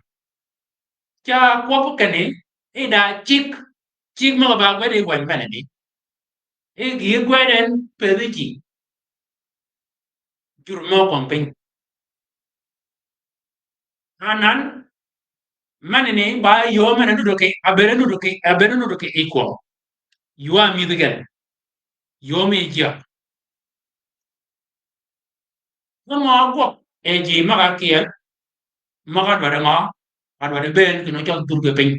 Ca kwøb kinni, i da cig, cig møg-a ba gwed i wäny menani. I gï gwed en pëthi ji. Jur mø kwøng piny. Anan, menani ba yöö men-a nudd kì, a bëëd nudd kì, a bëëd nudd kì yij kwøb. Yöö a mïdhi gen. Yöö mi jyäg. Mø mø gwøg e ji møg-a kyeel, møg-a dwaddi ngø, a dwaddi bëën kinni cøl dhur kì piny.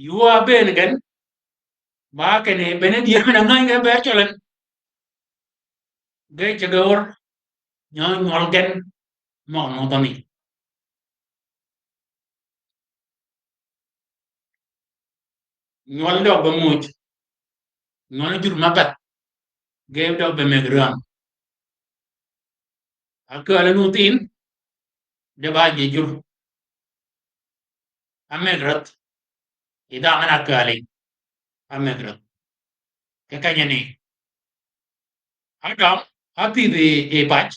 Yöö a bëën gen, ba kinni bene dyër men-a ngäny gen be cøl en. Ge ceg-a ör, nyø nywøl gen, mø nudhø ni. Nywøl døg be muuj. Nywøl jur me peth. Ge døg be mëggi räng. Akääl-a nu thin, de ba ji jur. Amëggi rädh. Idha men-a kääli. Amëggi rädh. Kì kenyani. Adam, apïdhi i pac.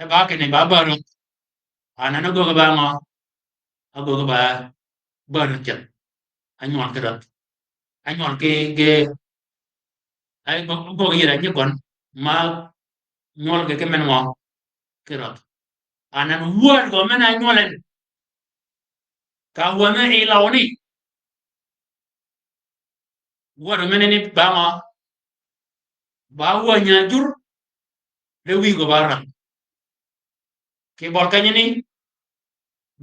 E ba kinni ba bär rädh. Anan agöggi ba ngø? Agöggi ba bär rädh ceth. Anywøl ki rädh. Anywøl ki ge, ay gøggi yïr a nyi gøn. Ma nywøl ki ki men ngø? Ki rädh. Anan wäd gø men-a nywøl en. Ka wänyi i lawni. Wäd menani ba ngø? Ba wänyi a jur, de wïy gø ba räng. Kì bøl kenyani,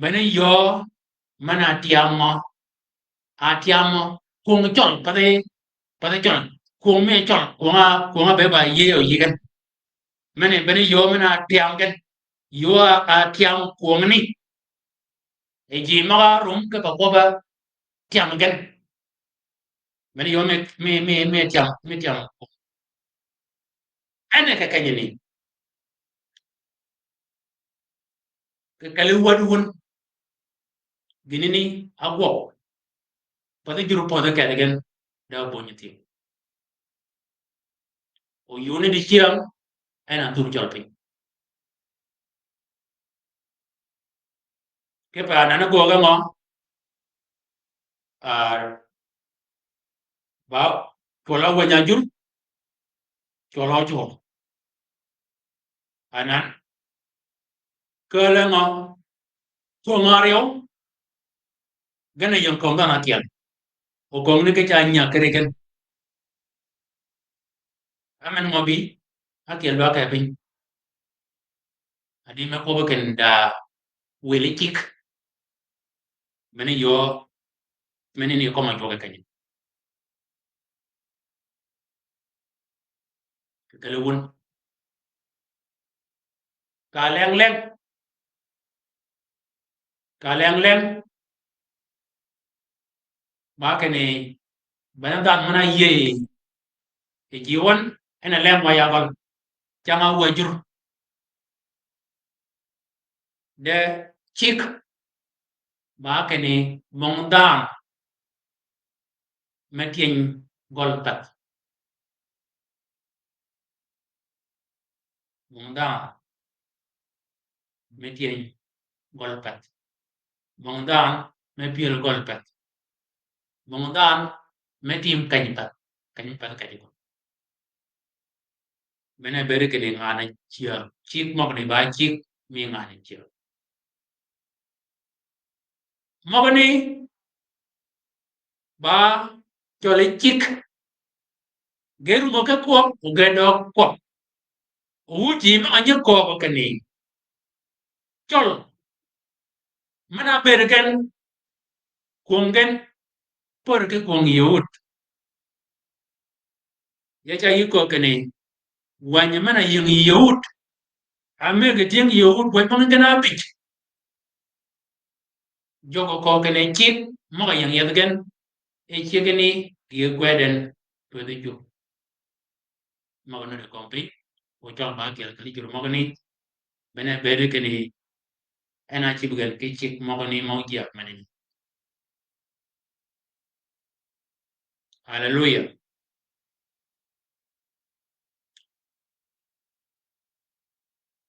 bene yöö men-a tyam ngø? A tyam ngø? Kwöng cøl, pathi, pathi cøl. Kwöng mi cøl, kwöng-a, kwöng-a be ba yïëy yï gen. Mene, bene yöö men-a tyam gen. Yöö a, a tyam kwöng ni. E ji møg-a rum ki pa kwøbb-a tyam gen. Mene yöö mi, mi, mi, mi tyam, mi tyam. En e kì kenyani. Kì kelli wäd wun. Gïnani agwøg. Pathi jur pödhi kedhi gen. Da böny thyew. O yuni dicyäng, en a thur cøl piny. Kipe anan agöög ngø? A, ba, cwøl-a wänyi a jur, cwøl-a ócwøl. Anan. Kääl-a ngø? Kwöng-a áryew. Gen a ying köng dhanhø akyel. O köng ni ki ca nyäg kiri gen. Amen ngø bi? Akyel dwa ke piny. Adi me kwøbbi ken da wili cik. Mene yöö, mene ni kømmi jwøk kenyi. Kì kelli wun. Ka leng leng. Ka leng leng. Ba kinni, bene dhanhø mø na yie yi ji wøn, en a lem wa ya gøl. Cang-a wajur. De cigg, ba kinni møng dhanhø me tyëny gøl peth. Møng dhanhø me tyëny gøl peth. Møng dhanhø me pyël gøl peth. Møng dhanhø me tim keny peth. Keny peth keny gøl. Mene beri kinni ngan-a cyäg. Cigg møgani ba cigg mi ngan-a cyäg. Møgani ba cøl yi cigg. Ge rumø ki kwøb, o ge døøg kwøb. O wut ji møg-a nyi kööbø kinni cøl men-a bëëd gen kwöng gen, pär ki kwöng Yëhud. Ya ca yï köög kinni, wänyi men-a ying Yëhud. A mëggi tyëng Yëhud, wänyi møgani gen ábïj. Jwøk köög kinni cigg møg-a ying yethi gen, e ciggi ni gï gwed en twedhi jur. Møg-a nuti kömi piny, o cøl ba ákyel kinni jur møgani, bene bëëd kinni en a cïb gen ki cigg møgani møg-a jyäg menani. Haleluya.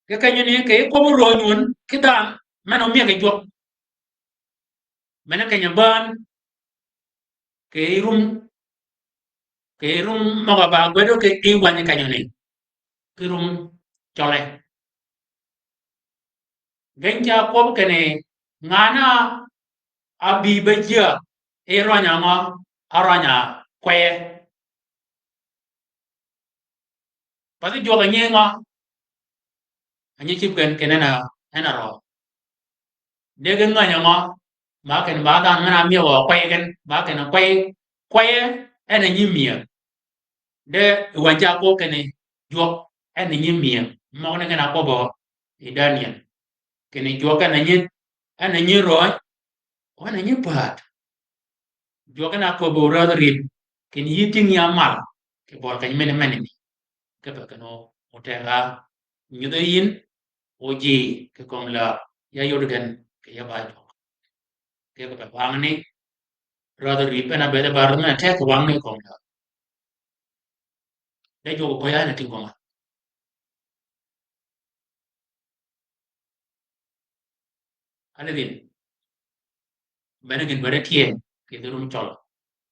Ki kenyani kì yij kwøbbi rööny wun ki dhanhø men-a ómyëggi jwøk. Mene keny-a bään kì yij rum, kì yij rum møg-a ba gwedø kì yij wänyi kenyani. Ki rum cølle. Gen ca kwøb kinni ngan-a ábï be jyäg, e røny-a ngø? Árøny-a kweye. Pathi jwøk a nyi ngø? A nyi cïb gen kinni en a, en a rø. De ge ngänyi ngø? Ba kinni ba dhanhø men-a ámyëgø kwey gen, ba kinni kwey, kweye en a nyi myëg. De wänyi ca kwøb kinni jwøk en a nyi myëg. Møgani gen a kwøbbø yi Daniel. Kinni jwøk en a nyi, en a nyi röny, o en a nyi päd. Jwøk en a köbbi rädhi rïp, kinni yï tyëng ya mal kì bøli keny meni meni. Kipe kinni o, o teg-a nyudhi yïn, o ji kì kömi läär, ya yod gen kì ya ba jwøk. Kipe wangani, rädhi rïp en a bëëde ba rädhi men-a teg kì wangani kömi läär. De jwøk köy-a en a tyëng kömi. Alidhin. Bene gïn bene tyëng kì dhø rum cøl.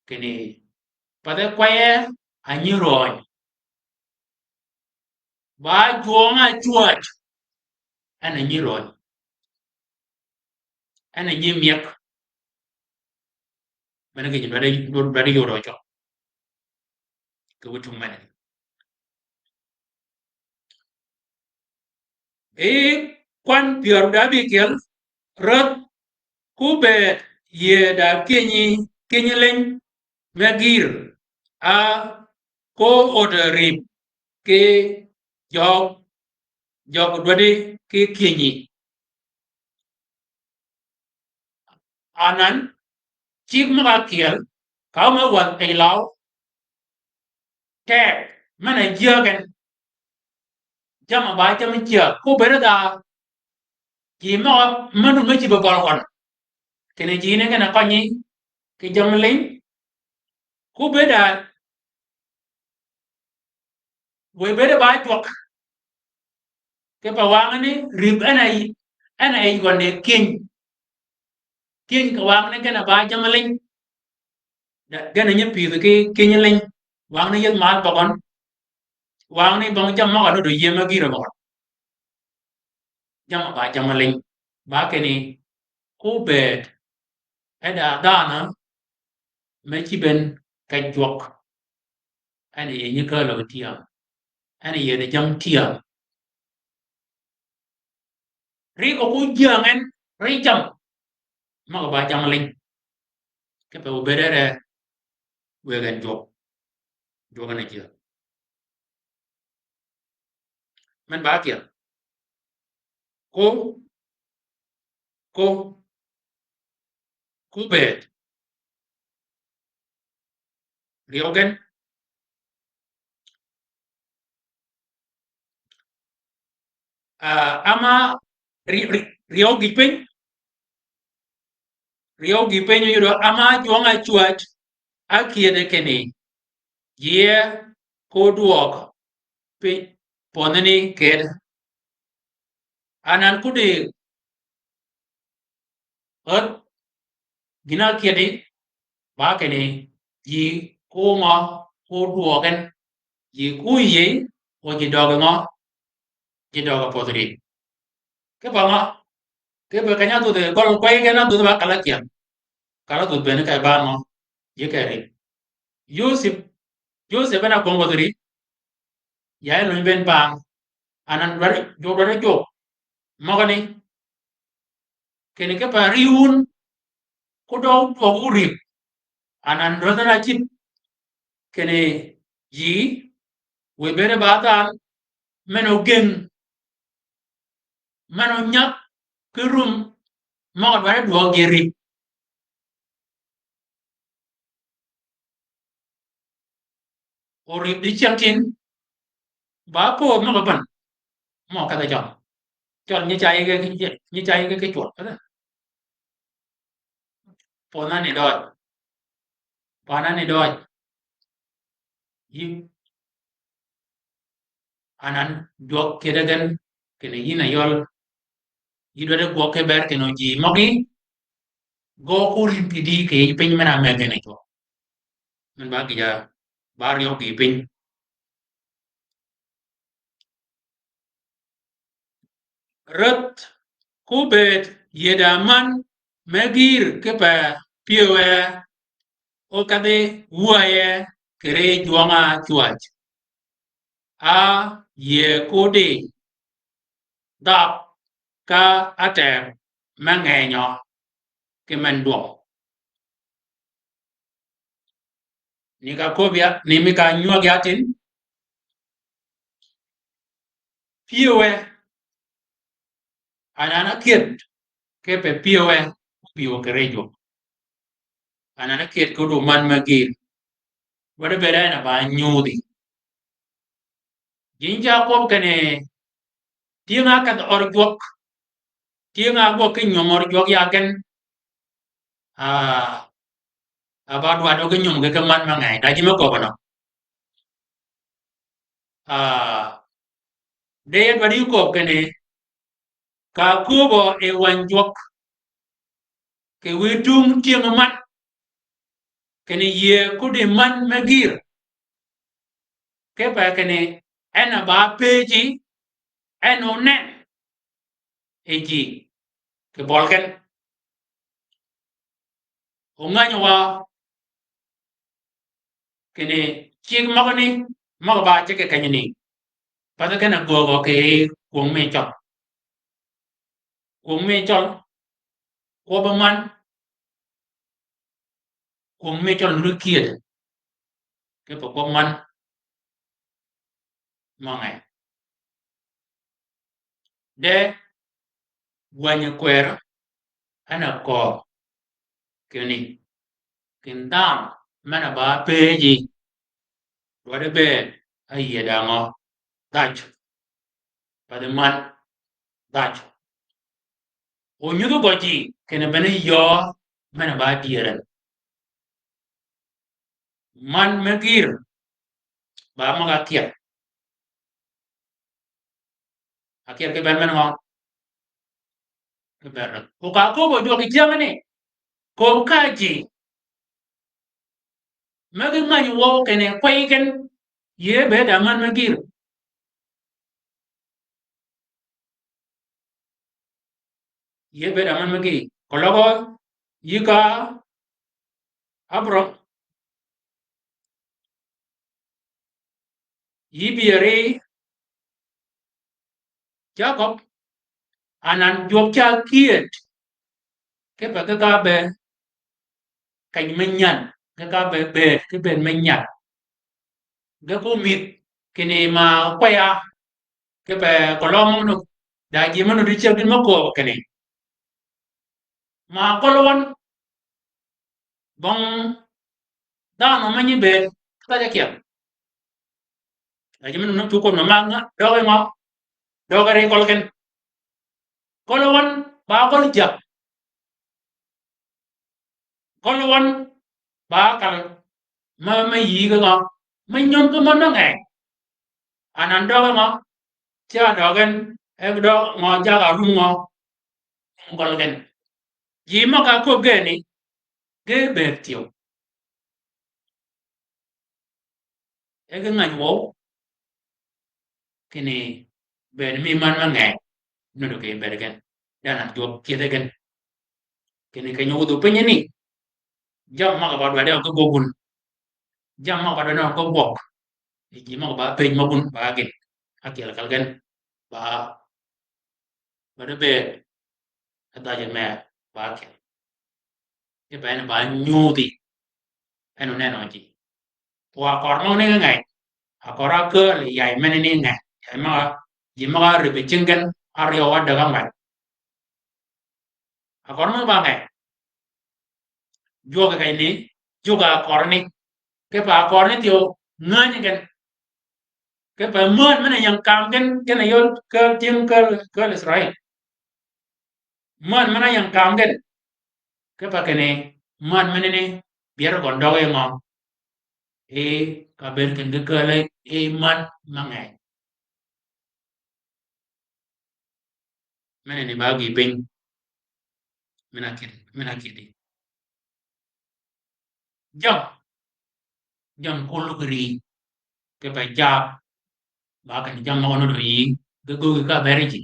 Kinni pathi kweye a nyi röny. Ba jwøng-a cwäj. En a nyi röny. En a nyi myëg. Bene gïn bene, bene yod cøl. Kì wïj tung mene. Yi kwan pyär da ábïkyel, rädh ko bëëd yie da kinyi, kinyi liny me gïr, a ko ödø rïp ki jøg, jøg dwaddi ki kinyi. Anan, cigg møg-a ákyel, ka me wäth kì law, teg, men-a jyäg gen, jamm-a ba jamm-a jyäg, ko bëëde dha, ji møg-a, men-a me cïb-a bøli køn. Kinni ji ni gen-a kønyi, kì jamm-a liny, ko bëëd a, wëy bëëde ba jwøk. Kipe wangani rïp en a yij, en a yij gøn e kiny. Kiny kì wangani gen-a ba jamm-a liny. Da, gen-a nyi pïdhi ki, kiny liny. Wangani yïth mal bøgøn. Wangani bøng jamm-a møg-a nuti yie me gïr bøgøn. Jamm-a ba jamm-a liny. Ba kinni, ko bëëd, e da dhanhø, me cïb en kej jwøk. En a yie nyi kääl-a tyam. En a yie di jamm tyam. Ri ko ku jyäng en, ri jamm. Møg-a ba jamm liny. Kipe obëëd re, wëgg en jwøk. Jwøk en a jyäng. Men ba ákyel. Ko, ko, ko bëëd. Ryeew gen. Ah, ama ri-, ri-, ryeew gïj piny. Ryeew gïj piny oyudo ama jwøng-a cwäj, ákyëde kinni, yie ko dwøg piny pödheni ked. Anan kuddi, ör, gïn-a ákyëdi, ba kinni, yie ko ngø, ko dwøg en, yie ko yie, o ji døgi ngø, ji døgi pödhi ri. Kipe ngø, kipe keny-a dhudhi, gøl kwey gen-a dhudhi ba kal-a kyel. Kal-a dhudhi bene keny ba ngø, yie keri. Yosep, Yosep en a kwøng wäthi ri, ya en lunyi ben bang, anan dwaddi, jwøk dwaddi jwøk. Møgani, kinni kipe ri wun, ko dø dwøg wu rïp, anan dwaddi na cïb, kinni ji, wiy bëëde ba dhanhø, men ogeng, men onyag ki rum, møg-a dwaddi dwøg ji rïp. Orïp di cyäng tin, ba pödh møg-a bän, mø kedhi cøl. Cøl nyi ca yïge, nyi ca yïge ki cwøl, kedhi. Pödh na ni døøj. Pödh na ni døøj. Yï. Anan jwøk kede gen, kinni yïn a yøl. Yï dwaddi gwøg ki bër kinni ji møgí. Gø ko rïp kidi kì yij piny men-a mëggi ni cwøl. Men ba gïj-a, ba ryeew gïj piny. Räth ko bëëd yïëd aman me gïr kipe pyëwe, o kedhi wäye kì ri jwøng-a cwäj. A yïë ko di dhab ka ateg me ngenyø ki men dwøg. Ni ka köbbi ya, ni mi ka nywäg ya tin. Pyëwe. Anan ákyëd kipe pyëwe, pyëwe kì ri jwøk. Anan ákyëd ki odwøg man me gïr. Dwaddi bëëd en a ba nyudhi. Jing ca kwøb kinni, tyëng-a kedh ör jwøk. Tyëng-a gwøg ki nyom ör jwøk ya gen. Ah, a ba dwaddi ki nyom ki ki man me ngeny. Da ji me köbbi nø. Ah, de ya dwaddi köbbi kinni, ka köbbi yi wäny jwøk, kì wi tung tyëng man, kinni yïë ko di man me gïr, kipe kinni en a ba pëji, en onen yi ji kì bøl gen. Ongänyø wa kinni cigg møgani, møg-a ba ciggi kenyani. Pathi gen-a göögø kì kwöng mi cøl. Kwöng mi cøl, kwøbbi man, kwöng mi cøl nuri kyëd. Kipe kwøb man mø ngeny. De wänyi kwërø, en a kööb kinni, kì dhanhø men-a ba pëji, dwaddi bëëd a yïëd angø? Dhaj. Pathi man dhaj. O nyudhi gø ji, kinni bene yöö men-a ba dyër en. Man me gïr, ba møg-a ákyel. Ákyel ki bër men ngø? Ki bër. O ka köbbi jwøk kì cyängani, köbbi ka ji me gi ngänyi wøw kinni kwey gen, yïë bëëd aman me gïr. Yïë bëëd aman me gïr. Keløg yï ka Abraham, yï bï ri Jakøb, anan jwøk ca kyëd, kipe ki ka be keny me nyän, ki ka be bëëd, ki bëëd me nyän. Ge ko mïdh kinni ma kwey-a, kipe keløg møgani, Da ji me nuti ceg gïn me kööb kinni, ma gøl wøn bong dhanhø me nyi bëëd ki thaja kyel. Da ji me nuti ceg gïn me mag nga døgi ngø? Døgi ri gøl gen. Gøl wøn ba gøl jab. Gøl wøn ba kal me, me yï ki ngø? Me nyöm ki møn ngeny. Anan døgi ngø? Ca døgi en, e døgi ngø, jagg-a rum ngø? Gøl gen. Ji møg-a köbbi geni, ge bëëd thyew. E ge ngäny wøw. Kinni bëëd mi män me ngeny, nuti kì bëëd gen. Dhanhø jwøk kyedhi gen. Kinni keny-a wudhu pinyi ni, jammì møg-a ba dwaddi gø gwøg wun. Jammì møg-a ba dwaddi gø gwøg. Ji møg-a ba pëj møg wun ba gïn. Ákyel kal gen. Ba, ba dwaddi bëëd. Ka dhaj-a mer ba ákyel. Kipe en ba nyudhi. En onenø ji. Wa akor møgani ngeny. Akor ákääl yi yay menani ngeny. Yay møg-a, ji møg-a ribbi cing gen áryew ádäg ángwen. Akor møg ba ngeny. Jwøk kenni, jwøk-a akor ni. Kipe akor ni thyew ngänyi gen. Kipe män men-a ying kam gen, gen-a yøl kääl tyëng kääl, kääl Israil. Män men-a ying kam gen. Kipe kinni, män menani byeri gøn døgi ngø? E, ka bëëd kinni ge kääl yi män me ngeny. Menani ba gïï piny. Men-a kïdhi, men-a kïdhi. Jammì, jammì kullu ki ri. Kipe jab. Ba kinni jammì møg-a nuti yï, ge göögi ka bëri ji.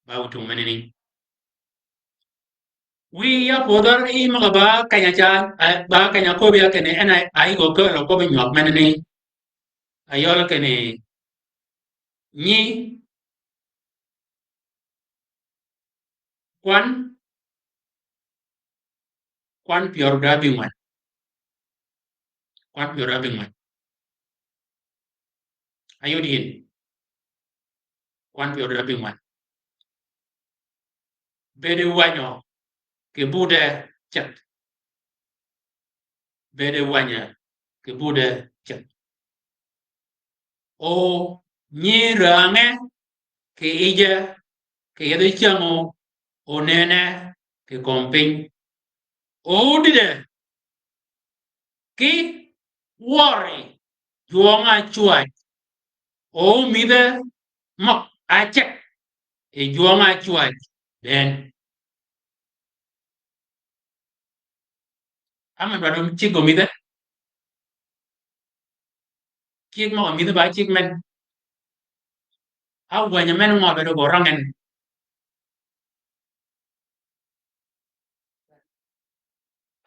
Ba wu tung menani. Wiy ya pödhar yi møg-a ba keny-a ca, a, ba keny-a köbbi ya kinni en a, a yï gø kääl köbbi nywag menani. Ayøl kinni nyi kwan, kwan pyär da bïngwen. Kwan pyär da bïngwen. Ayod yïn. Kwan pyär da bïngwen. Bëëd wänyi kì buddi ceth. Bëëd wänyi kì buddi ceth. O nyi ränge kì yije, kì yethi cängø, onene kì kömi piny. O dïde ki wøri jwøng-a cwäj. O midhe møg-a ceg yi jwøng-a cwäj bënn. Á men dwaddi ceg omidhe. Ceg møg-a midhe ba ceg men. Á wänyi men ngø be døg-a rang en.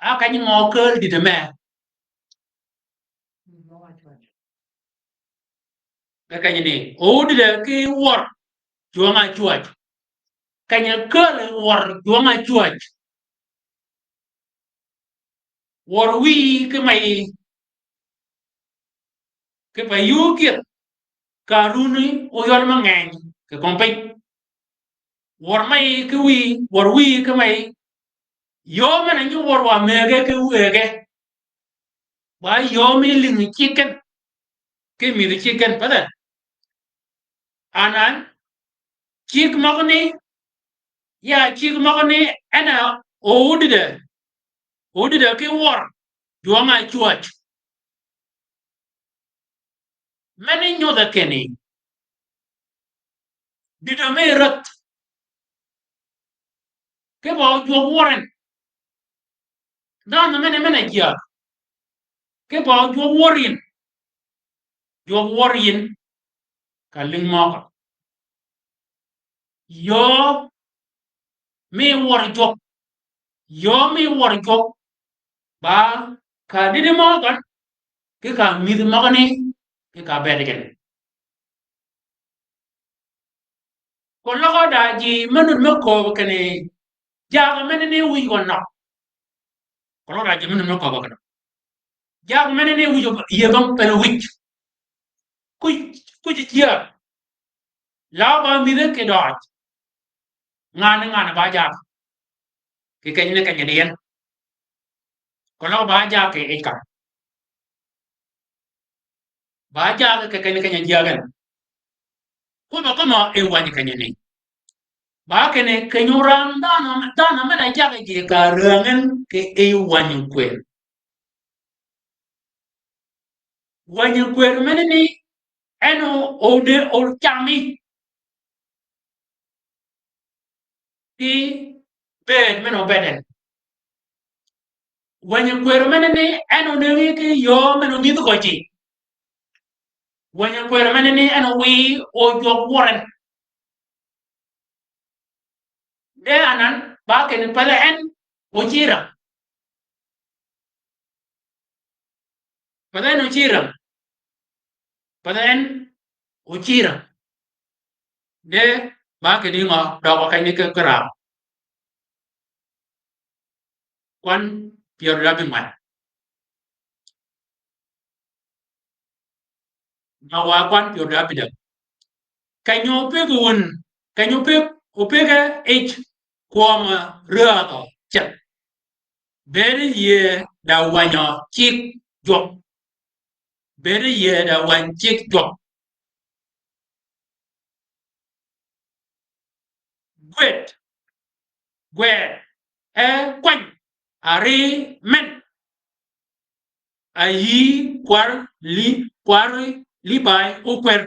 Á keny ngø kääl dïde me. Ge keny ni, o dïde ki wør jwøng-a cwäj. Keny-a kääl wør jwøng-a cwäj. Wør wiy ki meyi. Kipe yuu gyëdh ka runi óyøl me ngeny kì kömi piny. Wør meyi ki wiy, wør wiy ki meyi. Yöö men-a nyi wør wa mëgge ki wëgge. Ba yöö mi lïngi ciggen. Ki mïdhi ciggen, pa then. Anan, cig møgani, ya cig møgani en a odïde. Odïde ki wør jwøng-a cwäj. Meni nyodhe kinni, dïdø mi rädh kipe ojwøg wør en. Dhanhø mene, mene jyäg. Kipe ojwøg wør yïn. Jwøg wør yïn ka lïng møgø. Yöö mi wør jwøk. Yöö mi wør jwøk. Ba ka dïdi møgø, ki ka mïdhi møgani, ki ka bëëd gen. Keløg da ji me nuti me kööb kinni, jagø menani wïj gø nø. Keløg da ji me nuti me kööb kinni, jagø menani wïj yie gø pene wïj. Kuj, kuj jyäg. Law ba mïdhe kì døøj. Ngan ngan ba jagg. Kì kenyani kenyani yen. Keløg ba jagg kì yij ka. Ba jagg kì keny keny-a jagg en. Kwøbb-a kømmi e wänyi kenyani. Ba kinni keny-a ram dhanhø, dhanhø men-a jaggi ji ka rääng en kì yij wänyi kwër. Wänyi kwër menani en o, o de, o cami. Kì bëëd men-a obëëd en. Wänyi kwër menani en onëngi kì yöö men-a ongïdhi gø ji. Wänyi kwër menani en owïy o jwøk wøren. De anan ba kinni path en ocï ram. Path en ocï ram. Path en ocï ram. De ba kinni ngø døøg kenyani kì, kì ram. Kwan pyär da bïngwen. Nyawa kwan pyär da bïdäg. Keny-a opeg wun, keny-a opeg, opege yij kwøm räädhø ceth. Bëëd yie da wänyi cigg jwøk. Bëëd yie da wänyi cigg jwøk. Gwed. Gwed. E kwany. Ari men. Ayi kwar li, kwar Libai okwer.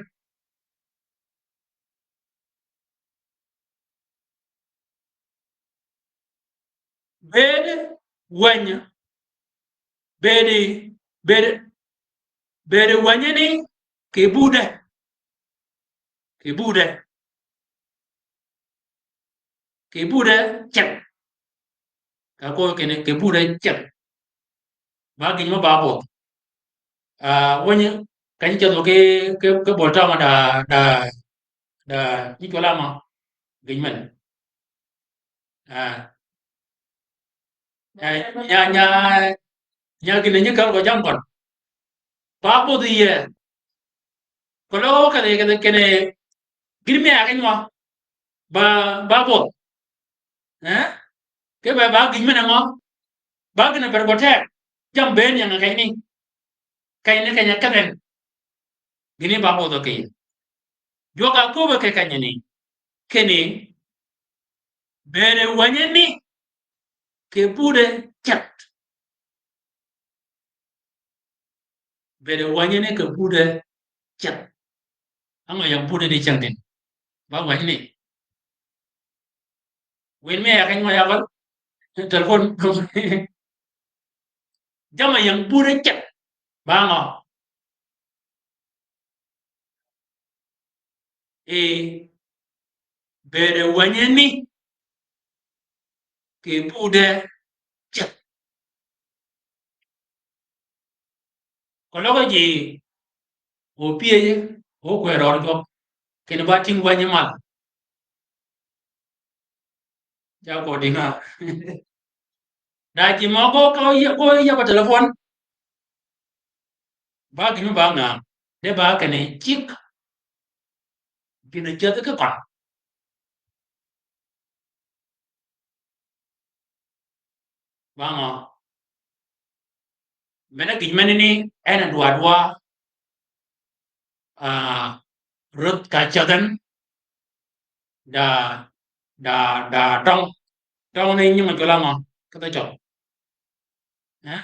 Bëëd wänyi, bëëd, bëëd, bëëd wänyi ni kì budde. Kì budde. Kì budde ceth. Ka kwøb kinni kì budde ceth. Ba gïn mø ba bødh. Ah, wänyi, ka nyi ceth kì, kì, kì bøl tø ma da, da, da, nyi cwøl-a ma. Gïn men. Ah. Nya, nya, nya, nya gïn nyi kal gø jam gøn. Ba bødh yie. Keløg kedhi, kedhi, kinni gïn mi a keny wa. Ba, ba bødh. Eh? Kì be ba gïn men-a ngø. Ba gïn a per gø teg. Jam bënn ying-a kenyani. Kenyani keny-a kedhen. Gïn ni ba bødhø kì yie. Jwøk-a köbbe kì kenyani. Kinni bëëd wänyi ni kì budde ceth. Bëëd wänyi ni kì budde ceth. Á ngø ying budde di ceng din? Ba wänyi ni. Wïn mi a keny ngø ya gøl. Telefon. Jamm-a ying budde ceth. Ba ngø? I bëëd wänyi ni kì budde ceth. Keløg ji opyëj, okwer rød jwøk. Kinni ba ting wänyi mal. Ja ko dinga. Da ji mø ko, ko ye, ko ye ba telefon. Ba gïn mø ba nga. De ba kinni cigg. Gïn-a ceth kì køn. Ba ngø? Men-a gïn menani en a dwadwa. Ah, rudh ka ceth en. Da, da, da tøng. Tøng ni nying-a cwøl-a ngø? Kedhi cøl. Eh?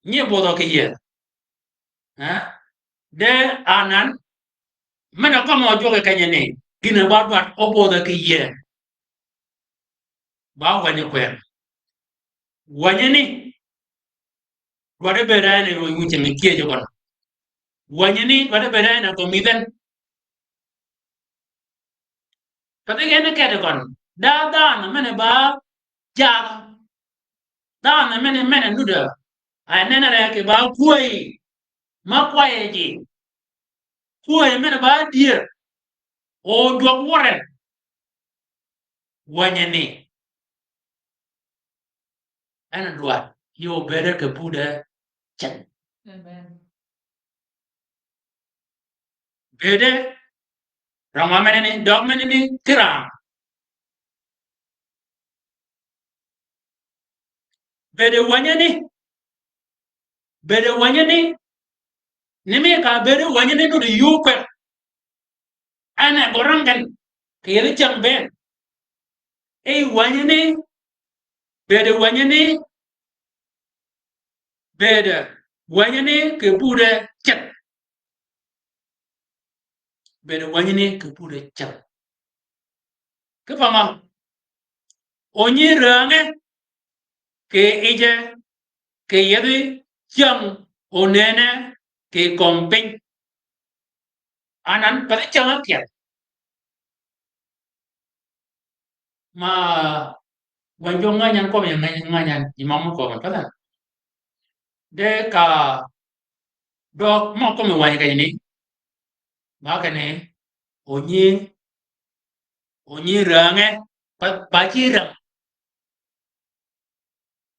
Nyi bødhø kì yie. Eh? De anan. Men-a kømmi jwøk kenyani. Gïn-a ba dwaddi obødhø kì yie. Ba wänyi kwër. Wänyi ni. Dwaddi bëëd en a yij wänyi kyëjø gøn. Wänyi ni dwaddi bëëd en a gø mïdhen. Ka dhig en kedø gøn. Da dhanhø men-a ba jagg. Dhanhø men-a, men-a nuddi. A nenere kì ba kwäyi. Ma kwäyi ji. Kwäyi men-a ba dyër. O jwøk wøren. Wänyi ni. En a dwaddi. Yie obëëde kì budde ceth. Amen. Bëëde Røng wa meneni, døøg meneni, ki rang. Bede wänyi ni, bede wänyi ni, ni mi ka bede wänyi ni nuti yuu kwek. En e gø rang gen, kì yethi cäng bënn. E wänyi ni, bede wänyi ni, bede wänyi ni kì buddi ceth. Bede wänyi ni kì buddi ceth. Ki pa ngø? Onyi ränge kì yije, kì yethi cäng onene kì kömi piny. Anan pathi cäng ákyel. Ma wänyi jø ngänyi an, kömi ngänyi, ngänyi an, yi møg mø kömi pathi. De ka døøg mø kömi wänyi kenyi ni, ba kinni, onyi, onyi ränge, ba, ba ci räng.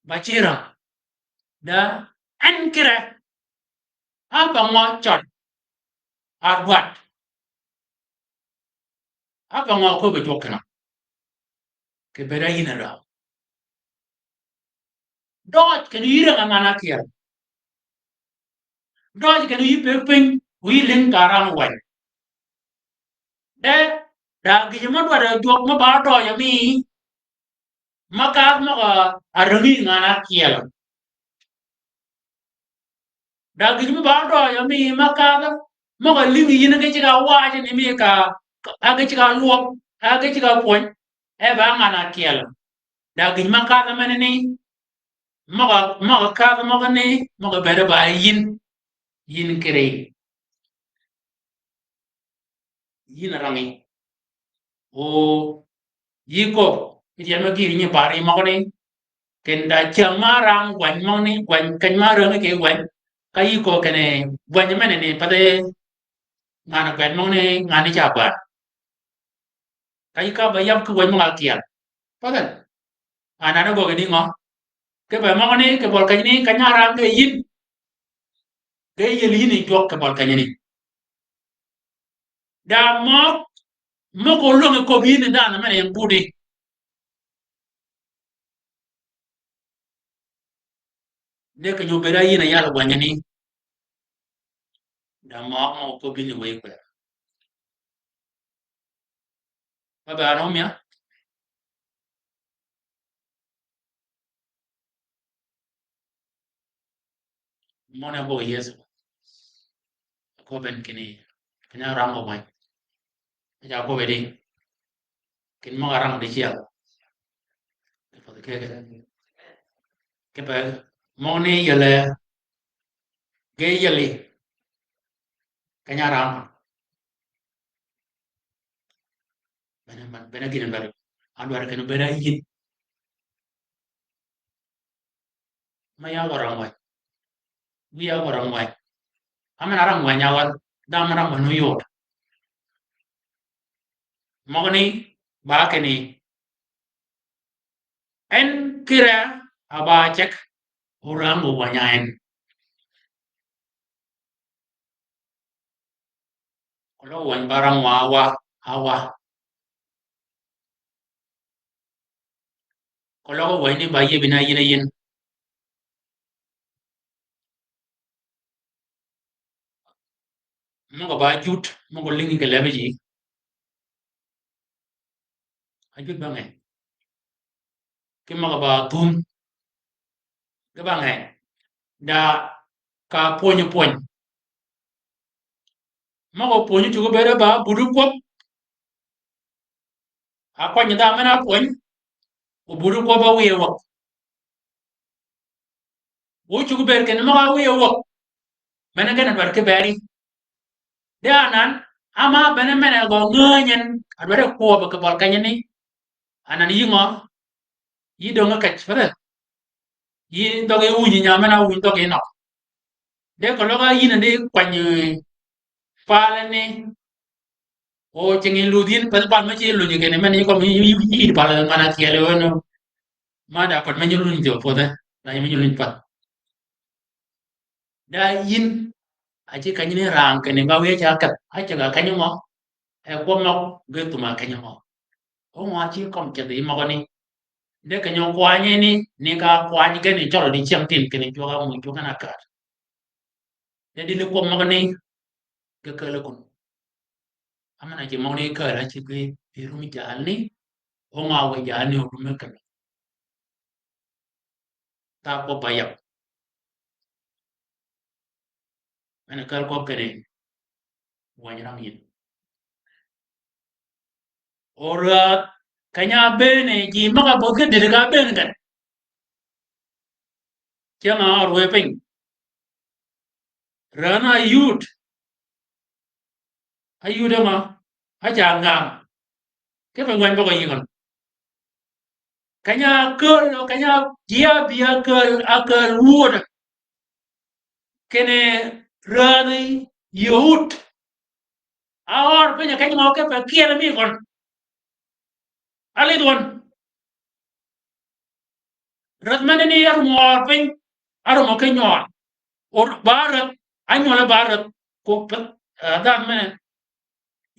Ba ci räng. Da en kire, a pa ngø cøl, a dwaddi. A pa ngø köbbi jwøk kinø? Kì bëëd a yïn a räng. Døøj kinni yï räng a ngan ákyel. Døøj kinni yï pëggi piny, wu yï lïng ka rang wäny. De, da gïjø mø dwaddi jwøk mø ba døøj mi, ma kadh møg-a rängi ngan ákyel. Da gïj mø ba døøj mi ma kadh møg-a lïngi yïn ge ceg-a waj ni mi ka, a ge ceg-a lwøb, a ge ceg-a pwöny, e ba ngan ákyel. Da gïj ma kadh meneni, møg-a, møg-a kadh møgani, møg-a bëëd ba yïn, yïn kiri. Yïn a rang yi. O, yï köbbi, kì tyel me gïïr nyi bari møgani. Kinni da cäng ma rang gwäny møgani, gwäny, keny ma rängi kì gwäny. Ka yï köbbi kinni gwäny meneni, pathi ngan gwäny møgani, ngan ni ca gwäny. Ka yï ka ba yab ki wäny møg-a ákyel. Pathi. Anan gøggi ni ngø? Kipe møgani, kì bøl kenyani, keny-a rang ge yïn. Ge yiel yïn yi jwøk kì bøl kenyani. Da møg, møg-a ólöng köbbi yïn dhanhø men-a en buddi. De keny-a obëëd a yïn a yal gwänyani. Da møg, møg-a köbbi yïn wëy kwër. Ba bë anø mia? Møn-a bøg Yëso. Aköbben kinni, keny-a rang gwäny. Aja aköbbi di. Kinni møg-a rang dicyel. Kipe, kipe, kipe, møgani yiele, ge yieli. Keny-a rang. Bene, bene gïn a dwaddi. Adwaddi kinni obëëd a yïn. Ma ya gø rang wäny. Wi ya gø rang wäny. Amen a rang wäny a wal. Da amen rang wäny oyod. Møgani ba kinni. En kire a ba ceg, orang o wäny a en. Keløg wäny ba rang wa, awa, awa. Keløg wäny ni ba yïëbi na yïn a yïn. Møg-a ba jut, møg-a lïngi kì lebi ji. A jut ba ngeny. Ki møg-a ba thum. Ki ba ngeny. Da ka pwönyi pwöny. Møg-a pwönyi cuggi bëëd ba buti kwøb. A kwany dha men-a pwöny, o buti kwøb a wiye wäg. O cuggi bëëd kinni møg-a wiye wäg. Men-a gen a dwaddi ki bëri. De anan, ama bene men-a gø ngänyi en, a dwaddi kwøb kì bøl kenyani. Anan yï ngø, yï döng-a kej, pathi. Yï dhøggi wunyi nya men-a wunyi dhøggi nøg. De keløg a yïn a di kwany, eh, pal ni. O cingi ludh yïn, pathi pal me ci lunyi kinni, men yï kømmi yï, yï, yï pal man-a kyel wen. Ma da pal me nyi lunyi thø pwödhe, da yï me nyi lunyi path. Da yïn, a ci kenyani rang kinni, ba wiya ca keth, a ceg-a kenyi mø. E kwøb møg ge thum-a keny-a møg. Óngø a cï kømmi ceth yi møgø ni. De keny-a kwany ni, ni ka kwany gen ni cøl di cyängtïn kinni cwøg-a mø cwøg gen-a kääd. De dïn kwøb møgø ni, ge kääl kun. Ámen-a cï møgø ni kääl a cï ge yi rum jalni, óngø a wë jalni orume keny-a. Tha kwøb ba yab. Men-a kääl kwøb kinni, wäny rang yïn. O rädh, keny-a bëën ji møg-a bödh ki dït ka bëën gen. Cyäng-a ør wë piny. Rädh-a yud. A yud e ma, a ca ngam. Kipe ngweny bøgø yï gøn. Keny-a kääl, keny-a ji ábï a kääl, a kääl wud. Kinni rädhi yud. A ør piny-a keny-a mø kipe kyel mi gøn. A lidh wøn. Rädh mene ni árum ør piny, árum ki nywøl. O ba rädh, ánywøl ba rädh. Ko pe, eh, dhanhø mene.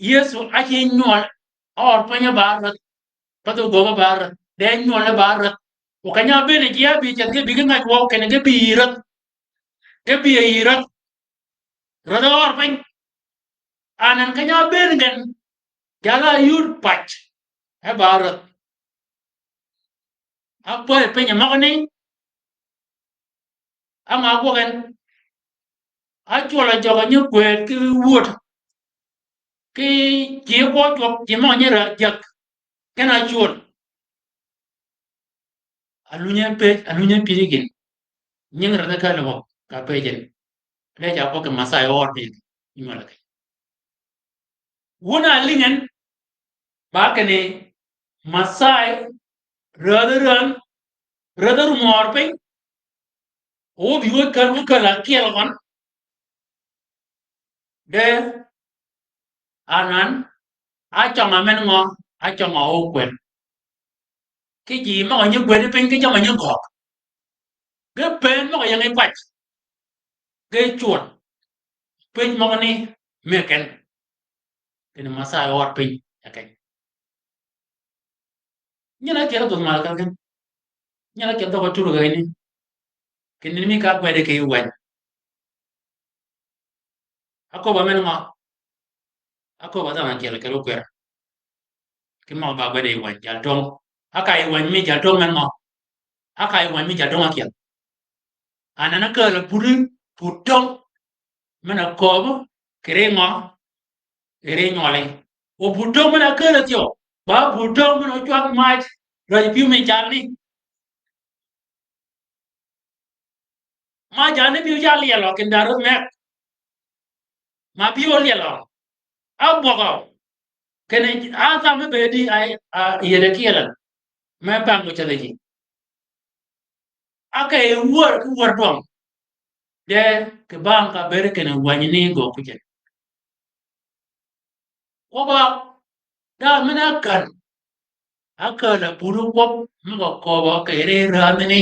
Yëso a cï nywøl, ør piny ba rädh. Path ogöög ba rädh. De nywøl ba rädh. O keny-a bëën ji ábï ceth ge bï ge ngäny wøw kinni ge bï yi rädh. Ge bï yi rädh. Rädh ør piny. Anan keny-a bëën gen, jal-a yud pac, e ba rädh. Ápödhi piny møgø ni, áma gwøg en, ácwøl-a jøg-a nyi kwëëd ki wud, ki ji kwø jwøk, ji møg-a nyi rädh jäg, ken-a ácwöl. Alunye pëj, alunye pëj gïn. Nying rädh kääl bø, ka pëj en. Leja bø kì Mathai ør piny, nywøl kì. Wun a lïngi en, ba kinni Mathai, rädh rädh, rädh árum ør piny, o bï wë kääl, wë kääl akyel gøn. De, anan, a cøng-a men ngø, a cøng-a ókwel. Ki ji møg-a nyi gwëd piny, ki jøm-a nyi gøøg. Ge pëën møg-a ying yi pac. Ge cwøl. Pëj møgø ni, me ken. Kinni Mathai ør piny, e ken. Nyi na kyel dhøg mal kal gen. Nyi na kyel dhøg atur kal gen ni. Kinni mi ka gwede ki wäny. Aköbba men ngø? Aköbba dhanhø akyel kì okwer. Ki møg ba gwede yi wäny jal töng. Aka yi wäny mi jal töng men ngø? Aka yi wäny mi jal töng akyel. Anan a kääl a budi, bud töng. Men-a köbbi, kì ri ngø? Kì ri nywøli. O bud töng men-a kääl a thyew. Ba bud töng men-a ócwag mac, raj pyëw mi jalni. Ma jalni pyëw ca lyelø, kinda rödh meg. Ma pyëw olyelø. Ábwøgø. Kinni, a thamme bëëdi, a, a, yede kyelø. Me bang ocedhi ji. Aka e wär ki wär dwøng. De kì bang ka bëëd kinni wäny ni gø kucen. Kwøbb-a, da men-a ákän. Ákän a budi kwøb, møg-a köbbi kì ri rädhi ni.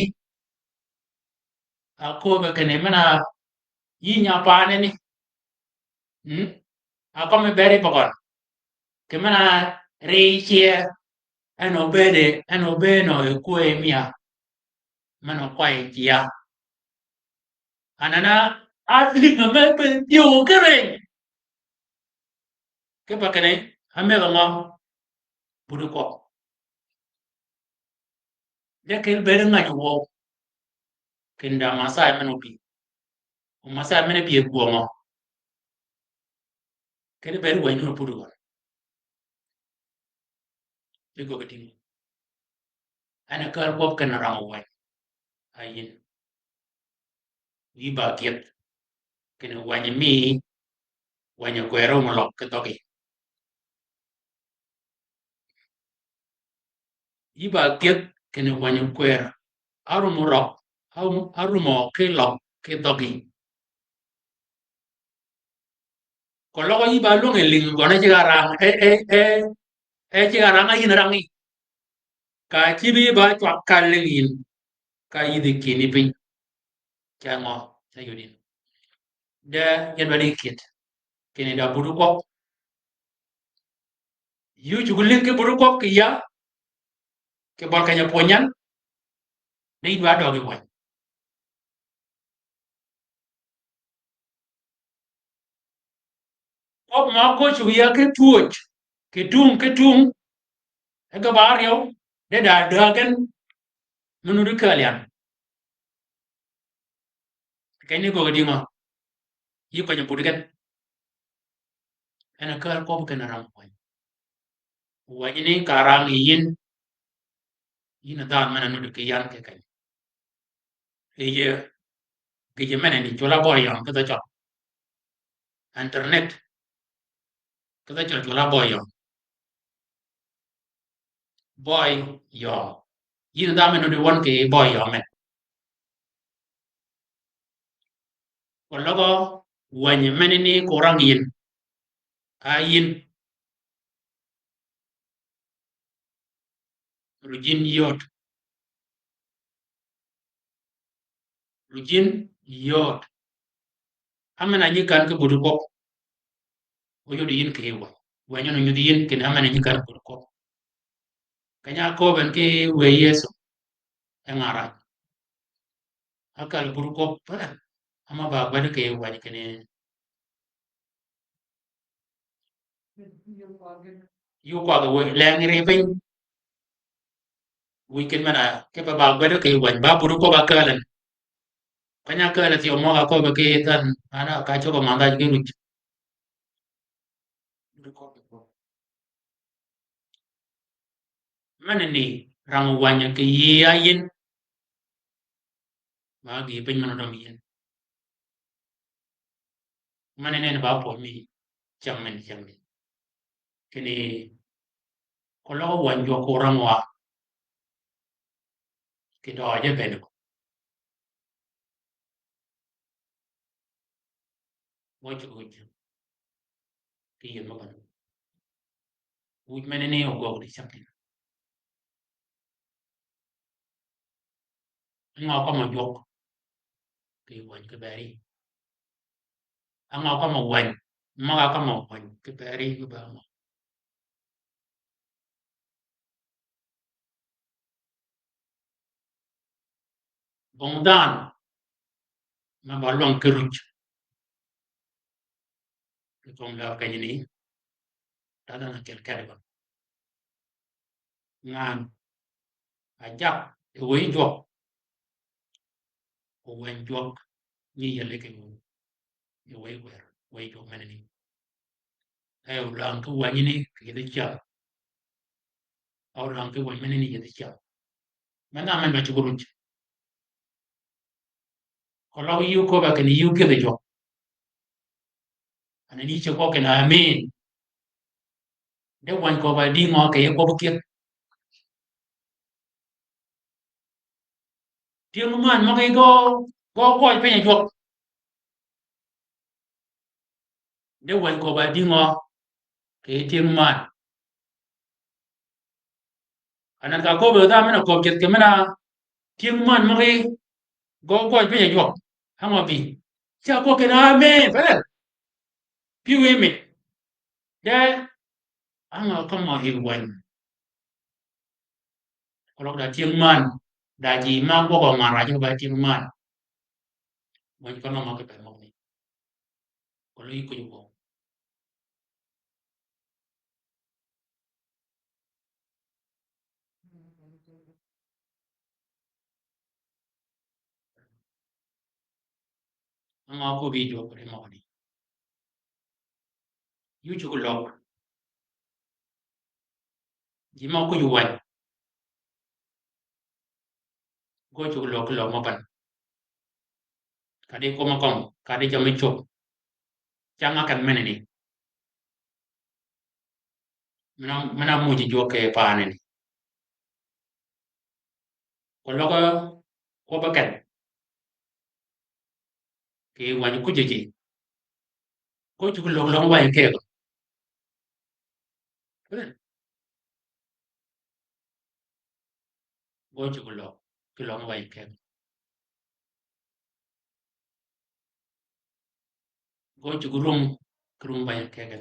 Aköbbi kinni men-a yï nyapaani ni. Mm? Akømmi bëëd yi bøgøn. Kì men-a ri cye, en obëëde, en obëëd nø e kwëy mia. Men-a okway cya. Anan-a, a lïng-a me pe dyëw ki riny. Ki pa kinni, ámëgg-a ngø, budi kwøb. De kì bëëd ngäny wøw. Kinda Mathai men-a obï. O Mathai men-a bï e gwøng-a. Kì bëëd wäny ni opudi gøn. Bi gøggi tïng. En a kär kwøb kinni rangø wäny. A yïn. Yï ba gyëdh. Kinni wäny mi, wäny kwër-a ómø løg ki dhøggi. Yï ba gyëdh kinni wäny kwër-a. Árum røg, árum, árum ki løg ki dhøggi. Keløg yï ba lwønge lïng gøn e ceg-a rang, e, e, e, e ceg-a rang a yïn rangí. Ka cïb yï ba cwag ka lïng yïn, ka yïdhi kinni piny. Ca ngø, ca yod yïn. De, yïn ba di kyëdh. Kinni da budi kwøb. Yï ócuggi lïng ki bur kwøb kì yïa, kì bøl keny-a pwönyi yan, di yïn wa døøg yi wäny. Kwøb mø áköög cuggi yïa ki twöj, kì tung, kì tung, e ge ba áryew, de da dääg gen, me nuti kääl yan. Keny ni göög dïngø, yï kwany-a bud gen. En a kääl kwøb kinni rang wäny. Wäny ni ka rang yi yïn, yïn a dhanhø men-a nuddi ki yan ki keny. Gïjø, gïjø men-a ni cwøl-a bøy yøng, kidh-a cøl. Internet. Kidh-a cøl cwøl-a bøy yøng. Bøy yøng. Yïn dhanhø men-a nuddi wøn kì bøy yøng men. Koløg wäny men-a ni ko rang yïn. A yïn. Rujin yod. Rujin yod. Amen-a nyi kan ki budi kwøb. O yod yïn kì yï wäny. Wäny en onyudhi yïn kinni amen-a nyi kan ki budi kwøb. Keny-a ákööb en ki wëy Yëso. E ngaraj. Akal bur kwøb, eh, ama ba gwed kì yï wäny kinni. Yï kwag wë, leng ri piny. Wïj kin men-a, kipe ba gwed kì yï wäny, ba bur kwøb akal en. Keny-a akal thyew møg-a köbbi ki dhanhø, ana ka cuggi mandhaj ki ruj. Men-a ni rang wäny kì yïa yïn. Ma gï piny men-a døm yïn. Men-a ni ba pwöj mi cäng men cäng ni. Kinni koløg wäny jwøk ko rang wa. Kì døøj e bënn ko. Wøj cuggi wïj. Kì yïn mø bän. Wïj men-a ni ogwøg di cäng ni. Ngø kømmi jwøk kì yï wäny kì beri. Ngø kømmi wäny, møg-a kømmi wäny kì beri kì beri ngø. Bong dhanhø, me ba lwøng ki ruj. Kì thong lab keny ni, ta dhanhø ákel kedi ba. Ngan, a jak, e wëy jwøk. O wäny jwøk, nyi yelli kì wëy, e wëy gwer, wëy jwøk men-a ni. E olöng ki wäny ni kì yïdhi cäng. Olöng ki wäny men-a ni yïdhi cäng. Men-a men ba cuggi ruj. Koløg yï köbbi kinni yï kidhi jwøk. Ani ni cuggi kinni amen. De wäny köbbi dïngø kì yï kwøb kïdhi. Tyëng man møg-a gø, gø gwøj piny-a jwøk. De wäny köbbi dïngø kì yï tyëng man. Anan ka köbbi dhanhø men-a köbbi kïdhi kì men-a tyëng man møg-a gø gwøj piny-a jwøk. Hangø bï. Ca kwøb kinni amen. Peder. Pyëwí mi. De, hangø kømmi yï wäny. Koløg da tyëng man, da ji ma gwøg ngara ji ba tyëng man. Wäny køn-a møg-a kì beri møgani. Koløg yï kuj wø. Ngø ko bi jwøk ri møgani. Yï ócuggi løg. Ji mø kuj wäny. Gø cuggi løg ki løg mø bän. Kadi kwøb mø kømmi, kadi jammì cwöb. Cang-a ken men-a ni. Men-a, men-a muji jwøk kì paani ni. Koløg kwøb ken. Kì wäny kuj ji. Gø cuggi løg løng wäny kì gø. Gø cuggi løg, ki løng wäny kì gø. Gø cuggi rum, ki rum wäny kì gø.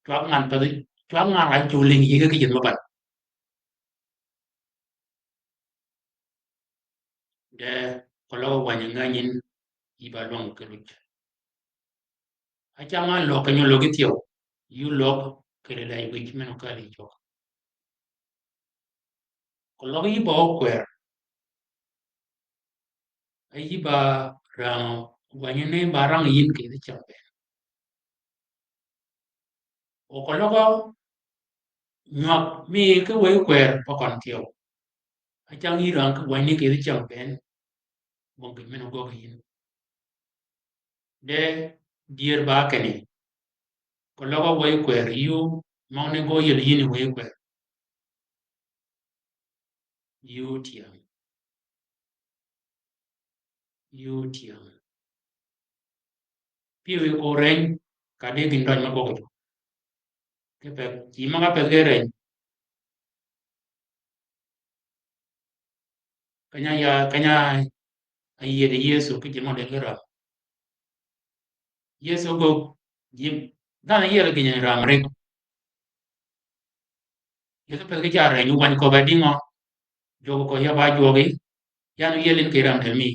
cwag ngan pädhi, cwag ngan rac col lïng yïge ki yïth mø bad. De, keløg wänyi ngänyin, yï ba lwäng ki ruj. Acam a løg kenyi løg ki thyew, yï løg kì ri ley wïj men okali cwøg. Keløg yï ba ókwër. A yï ba rang wänyi ni ba rang yïn kì yïth cäng bënn. O keløg nywag mi ki wëy kwër ba køn thyew. Acam yï rang ki wänyi ni kì yïth cäng bënn. Bong kì men ogöggi yïn. De dyër ba kenni. Keløg wëy kwër yï møgani gø yiel yïn wëy kwër. Yï tyäng. Yï tyäng. Pyëwí ko reny, ka di gïn døny me gwøg jwøk. Ki peth, ji møg-a peth ki reny. Keny-a ya, keny-a áyied Yëso ki ji møg-a del ki ram. Yëso gø, ji, dhanhø yiel gïnyi ram rik. Yëso peth ki ca reny, wänyi köbbe di ngø? Jwøk ko ya ba jwøgi, yan yiel yïn kì ram del mi.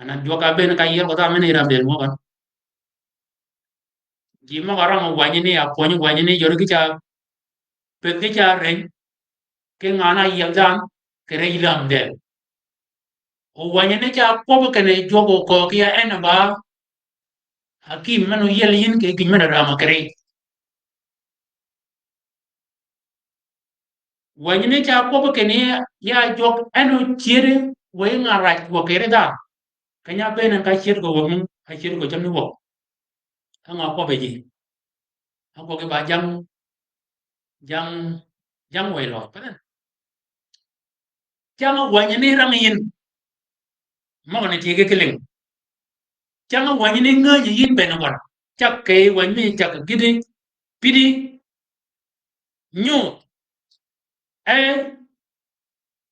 Anan jwøk a bënn ka yiel ko dhanhø men ram del mø bän. Ji møg-a rang wänyi ni, a pwönyi wänyi ni, jori ki ca, peth ki ca reny, ki ngan-a yiel dhanhø, kì rej ram del. O wänyi ni ca kwøbbi kinni jwøk okø ki ya en ba, akim men oyiel yïn kì gïn men ram kì ri. Wänyi ni ca kwøbbi kinni ya jwøk en ocyëdi wëy ngan rac wø kì ri dhanhø. Keny-a bënn en ka cyëd gø wø mung, a cyëd gø cam ni wø. Á ngø kwøbbi ji? Á gwøg ki ba jang, jang, jang wëy løø. Pwødhø. Cang wänyi ni rang yïn. Møgani tyëggi ki lïng. Cang wänyi ni ngänyi yïn bënn gøn. Cag kì wänyi mi cag gïti, pïti, nyuudh. E,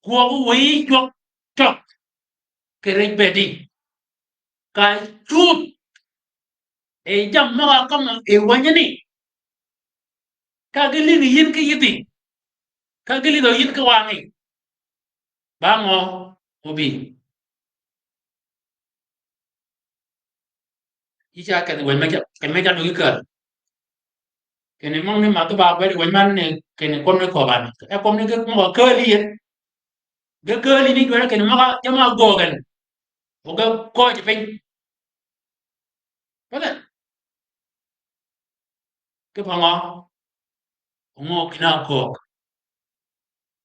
gwøg wëyi cwøg cøg. Kì rej bëëdi. Ka cudh. E jammì møg-a kømmi yi wänyi ni. Ka gï lïdhi yïn ki yïdhi. Ka gï lïdhø yïn ki wangí. Ba ngø óbï? Yï ca kedhi wänyi me ca, kedhi me ca døgi käl. Kinni møgani madh ba gwed wänyi man ni kinni kwøbbi ni köbani. E kwøbbi ni gï møg-a käli yïn. Gï käli ni dwäre kinni møg-a jamm-a ágöög en. O gï køjji piny. Pwødhø. Kipe ngø? Ngø gïn-a áköög?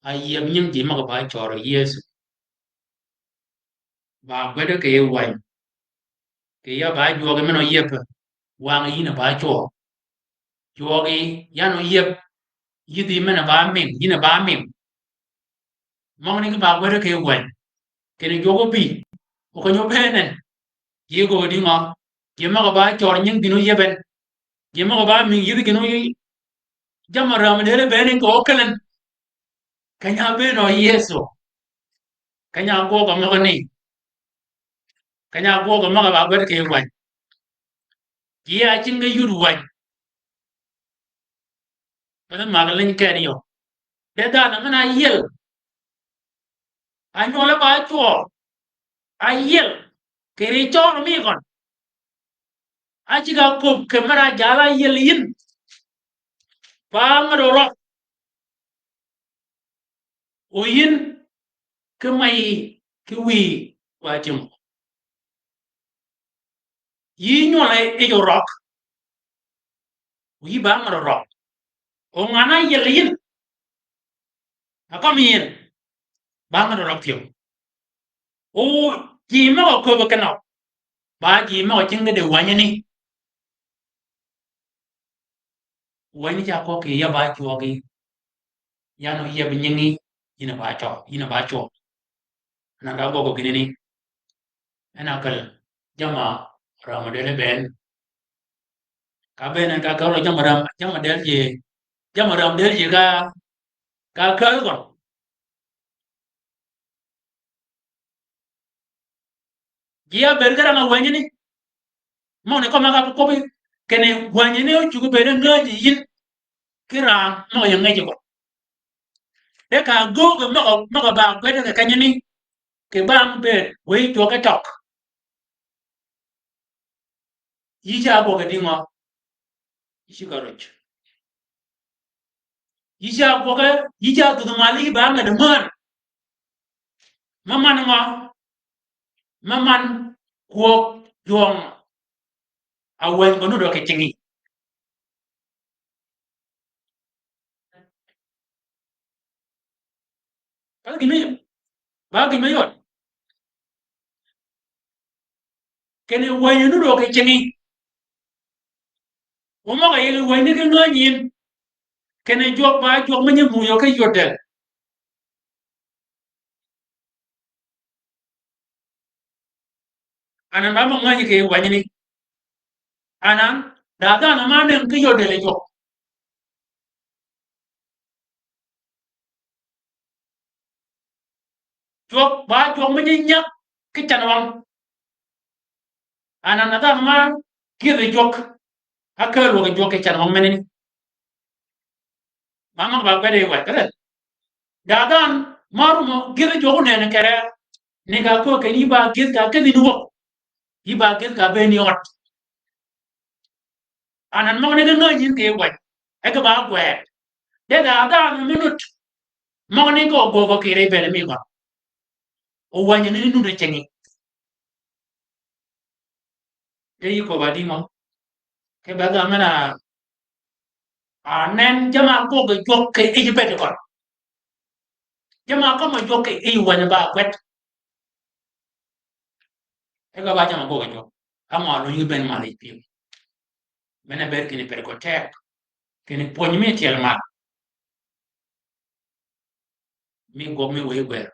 Áyieb nying ji møg-a ba cøri Yëso. Ba gwed kì yij wäny. Kì ya ba jwøgi men oyieb. Wangí yïn a ba cwø. Jwøgi yan oyieb. Yïdhi men a ba mïng, yïn a ba mïng. Møgani ki ba gwed kì yij wäny. Kinni jwøk óbï. O keny-a óbëën en. Ji gø di ngø? Ji møg-a ba cøri nying gïn oyieb en. Ji møg-a ba mïng yïdhi gïn oyieb. Jamm-a räm dël bënn en kì ókël en. Keny-a ábëën o Yëso. Keny-a ágwøg møgani. Keny-a ágwøg møg-a ba gwed kì yij wäny. Ji a cingi yud wäny. Pwødhø mag liny kedi yø. De dhanhø men-a áyiel. Ánywøl e ba cwø. Áyiel. Kì ri cøn mi gøn. Áceg-a köbbi kì men-a jal áyiel yïn. Ba ngäd orøg. O yïn ki mayi ki wïyi wa tyëng. Yï nywøl e yij orøg. O yï ba ngäd orøg. O ngan-a áyiel yïn. A kømmi yïn. Ba ngäd orøg tyëng. O ji møg-a köbbi kinøg. Ba ji møg-a cingi di wänyi ni. Wänyi ni ca köög kì ya ba cwøgi. Yan oyieb nyingi, yïn a ba cwø, yïn a ba cwø. Anan ka gwøg gïnani. En a käl jamm-a räm dël bënn. Ka bënn en ka käl jamm-a räm, jamm-a dël ji, jamm-a räm dël ji ka, ka käl gøn. Ji ábëëd ki rang-a wänyi ni. Møgani kømmi ka kwøbbi kinni wänyi ni ócuggi bëëd ngänyi yïn. ki raan møg-a ying ngej gø. E ka ágöög møg-a, møg-a ba gwed kì kenyani, kì bang bëëd wëy jwøk ki tøg. Yï ca gwøge dïngø? Yï cigg-a ruj. Yï ca gwøge, yï ca dhudh mal yï ba ngäd män. Me man ngø? Me man kwøb jwøng a wäny gø nudd kì cingi. Ba gïn me yod. Ba gïn me yod. Kinni wänyi nudd kì cingi. Wø møg-a yel wänyi ki ngänyi yïn. Kinni jwøk ba jwøk me nyi muyø ki yod dël. Anan ba mø ngänyi kì wänyi ni. Anan, da dhanhø ma neng ki yod dël jwøk. Jwøk, ba jwøk me nyi nyäg ki canwang. Anan a dhanhø ma gyëdhi jwøk. Ákääl wøg jwøk kì canwang menani. Ma møg-a ba gwed yi wet, kede. Da dhanhø ma rumø gyëdhi jwøk onene kere. Ni ka köög kinni yï ba gyëdh ka ákedhi ni wäg. Yï ba gyëdh ka ábëëni ød. Anan møgani ki ngänyi yïn kì gwäj. E ki ba gwed. De da dhanhø me nudd. Møgani ki ogöög kì ri bëëd mi gøn. O wänyi ni nudd cingi. De yï köbb-a dïngø? Kì bëëd dhanhø men-a, a nen jamm-a ágöög jwøk kì yij bëëd gøn. Jamm-a ákømmi jwøk kì yij wänyi ba gwed. E ka ba jamm-a ágöög jwøk. Ka mø alunyi ki bënn mal yij pyëw. Men-a bëëd kinni per gø teg. Kinni pwönyi mi tyel mal. Mi gwøg mi wëy gwer.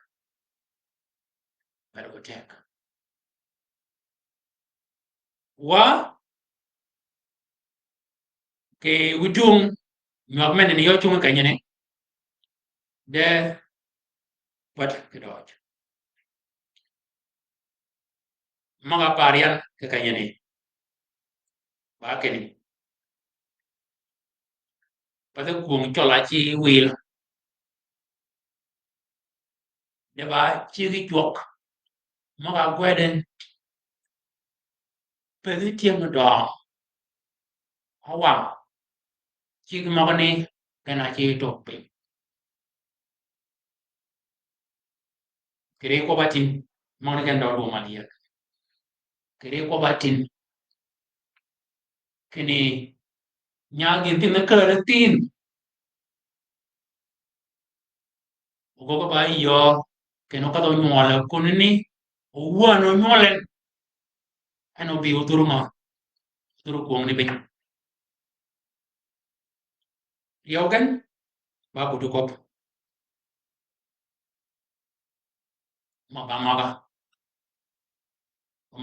Per gø teg. Wa kì witung nywag men ni yø cung kenyani. De bwat kì døøj. Møg-a par yan kì kenyani. Ba kinni. Pathi kwöng cøl-a ci wil. De ba ciggi jwøk møg-a ágwed en. Pëthi tyëng døøng. Ówang. Ciggi møgani gen-a ci tog piny. Kì ri kwøbb-a tïn. Møgani gen døøg dwøng mal yieg. Kì ri kwøbb-a tïn. Kinni nya gïn thinh kääl thïn. Ogöggi ba yöö, kinni okadh onywøl kunani, owän onywøl en. En obï odhur ngø? Odhur kwöng ni piny. Ryeew gen, ba buti kwøb. Møg-a ba møg-a.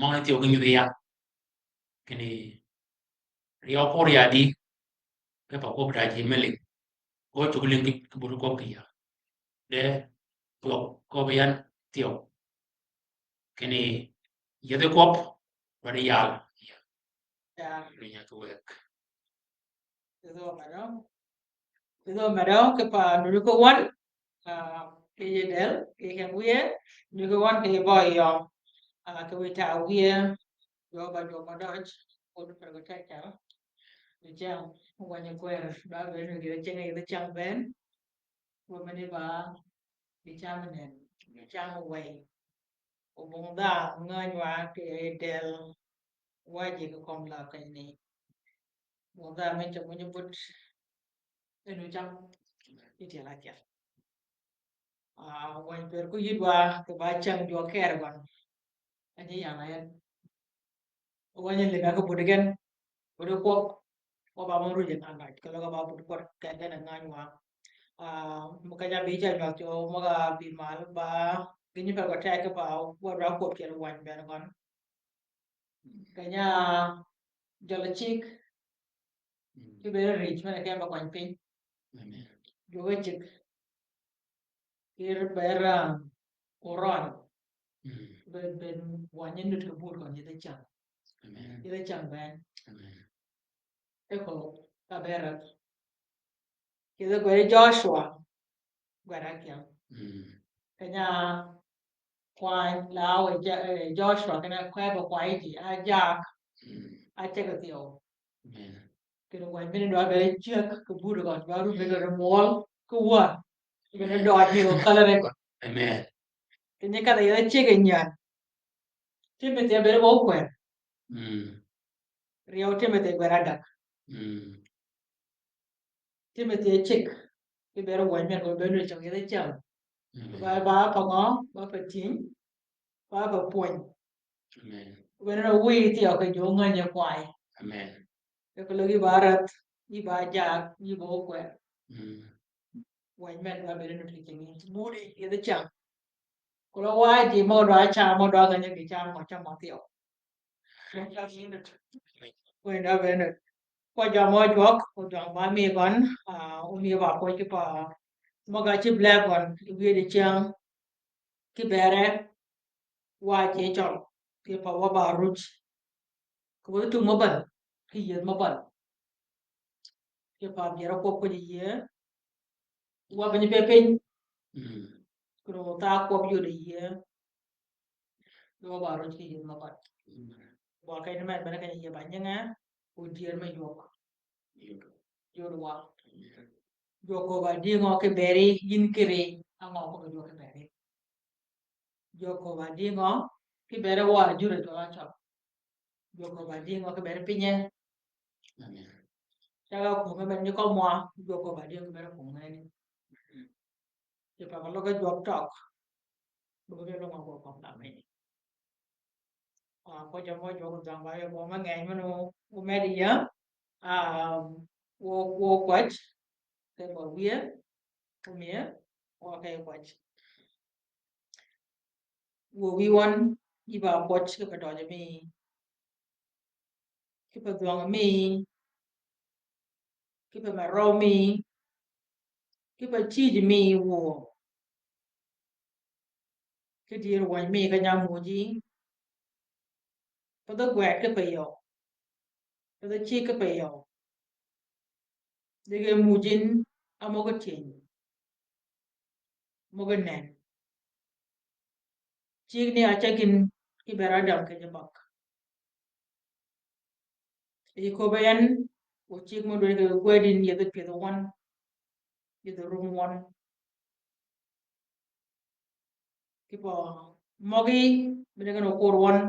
Møgani thyew ki nyudhi ya. Kinni ryeew kwøb ya di. Kipe kwøb da ji me lïng. Gø cuggi lïng ki, ki buti kwøb kì ya. De kwøb, kwøb yan thyew. Kinni yethi kwøb, dwaddi yal. Ya. Yal. Ri nya ki wek. Kidhø medø. Kidhø medø, kipa nuddi ki wøn. Ah, kì yij dël, kì keng wiye, nuddi ki wøn kì bøy yø. Ah, kì wiy ta wiye, jwøk ba jwøk mø døj, pud per gø teg cam. Di cam, wänyi kwer, ba bëëd ni gïn cingi di cam bënn. Wø meni ba, di cam nen, di cam wëy. O bung dha ngäny wa kì dël, wa ji kì kömi la kenyani. Bung dha men cam wänyi but, en o cam, i tyel atyel. Ah, wänyi per ku yïdwa, kì ba cäng jwøk kere gøn. Anyi yan ayen. Wänyi lïnga ki buti gen. Buti kwøb. Kwøb ba mø ruj en anaj. Keløg ba buti kwøb. Kegen en ngäny wa. Ah, mø keny-a bï ca nywag cøw møg-a bï mal ba. Gïnyi per gø teg ki ba. Wa dwa kwøb tyel wänyi ben gøn. Keny-a jøl cigg. Mm. Ki bëëd rïc men-a kembe kwany piny. Amen. Jwøk cigg. Kir bëëd, ah, orøl. Mm. Bëëd, bëëd wänyi nut kì bur køn yïdhi cam. Amen. Yïdhi cam bënn. Amen. Eko, ka bëëd. Kidhi gwed Joshua, gwed Akyem. Mm. Keny-a kwany la we Ja-, eh, Joshua, keny-a kwany be kwany ji, a jak, mm, a ceg thyew. Amen. Kidhi gwed mini dwa bene ceg, kì bur gøn, dwa ru bene mwøl, kì wa. Bene dwa ji o kalare gøn. Amen. Keny-a kadh yeth ceg nyan. Timothy bene bo kwer. Mm. Ryew Timothy gwed adak. Mm. Timothy ceg, kì bere wänyi men, kì bere nuti ceg yeth cam. Amen. Ba, ba pa ngø, ba pa tyëny, ba pa pwöny. Amen. Bene na wiy thyew kì jø ngänyi kwany. Amen. Kì løg yï ba räth, yï ba jak, yï ba okwer. Mm. Wänyi men ba bere nuti ceg yeth, budi yeth cam. Kolo wa ji mø dwa cam, mø dwa ngänyi kì cam, mø cam mø thyew. Wenda bene. Kwa jwa mø jwøk, kwa jwa mø mi gøn, ah, omi ba kwa ki pa. Mø ga ci blek gøn, wiye di ceng. Kì bere, wa ci chøl, kì pa wa ba ruc. Kì wa tung mø bal, kì yeth mø bal. Kì pa byer kwøb kwøb yie. Wa beny pe piny. Mm. Koro tha kwøb yode yie. Dwa ba ruc kì yie mø bal. Mm. Wa keny men bene keny yie ba nyinge, o dyer me jwøk. Yod. Yod wa. Mm. Jwøk ko ba dingø kì beri, yin kiri, angø ko ba jwøk kì beri. Jwøk ko ba dingø, kì bere wa jure to la chøl. Jwøk ko ba dingø kì bere pinye. Amen. Caga kume men ni ko mwa, jwøk ko ba dingø kì bere kume ni. Ci pa ko loge jwøk tøg. Loge lo ngø ko ko na men. Ah, ko jam wa jwøk dang ba yo ko ma ngeny manu, u medi ya. Ah, wo, wo kwach. Te ko wiye, u miye, wo ke kwach. Wuö wi wøn, yï ba kwøj kì pa døjø mi, kì pa dhwøng mi, kì pa marøw mi, kì pa cïj mi wuö. Kì dyër wänyi mi ka nya muji. Pe dhø gwed kì pa yøw. Pe dhø cïg kì pa yøw. Dege muj yin a møge tyëny. Møge nen. Cigni a ceg yin kì bër Adam keny-a bak. Yi köbbe en, o cig mø dwäni kì gwed yin yethi pyëdhi wøn, yethi rum wøn. Kì pa møgi, bene gen okur wøn,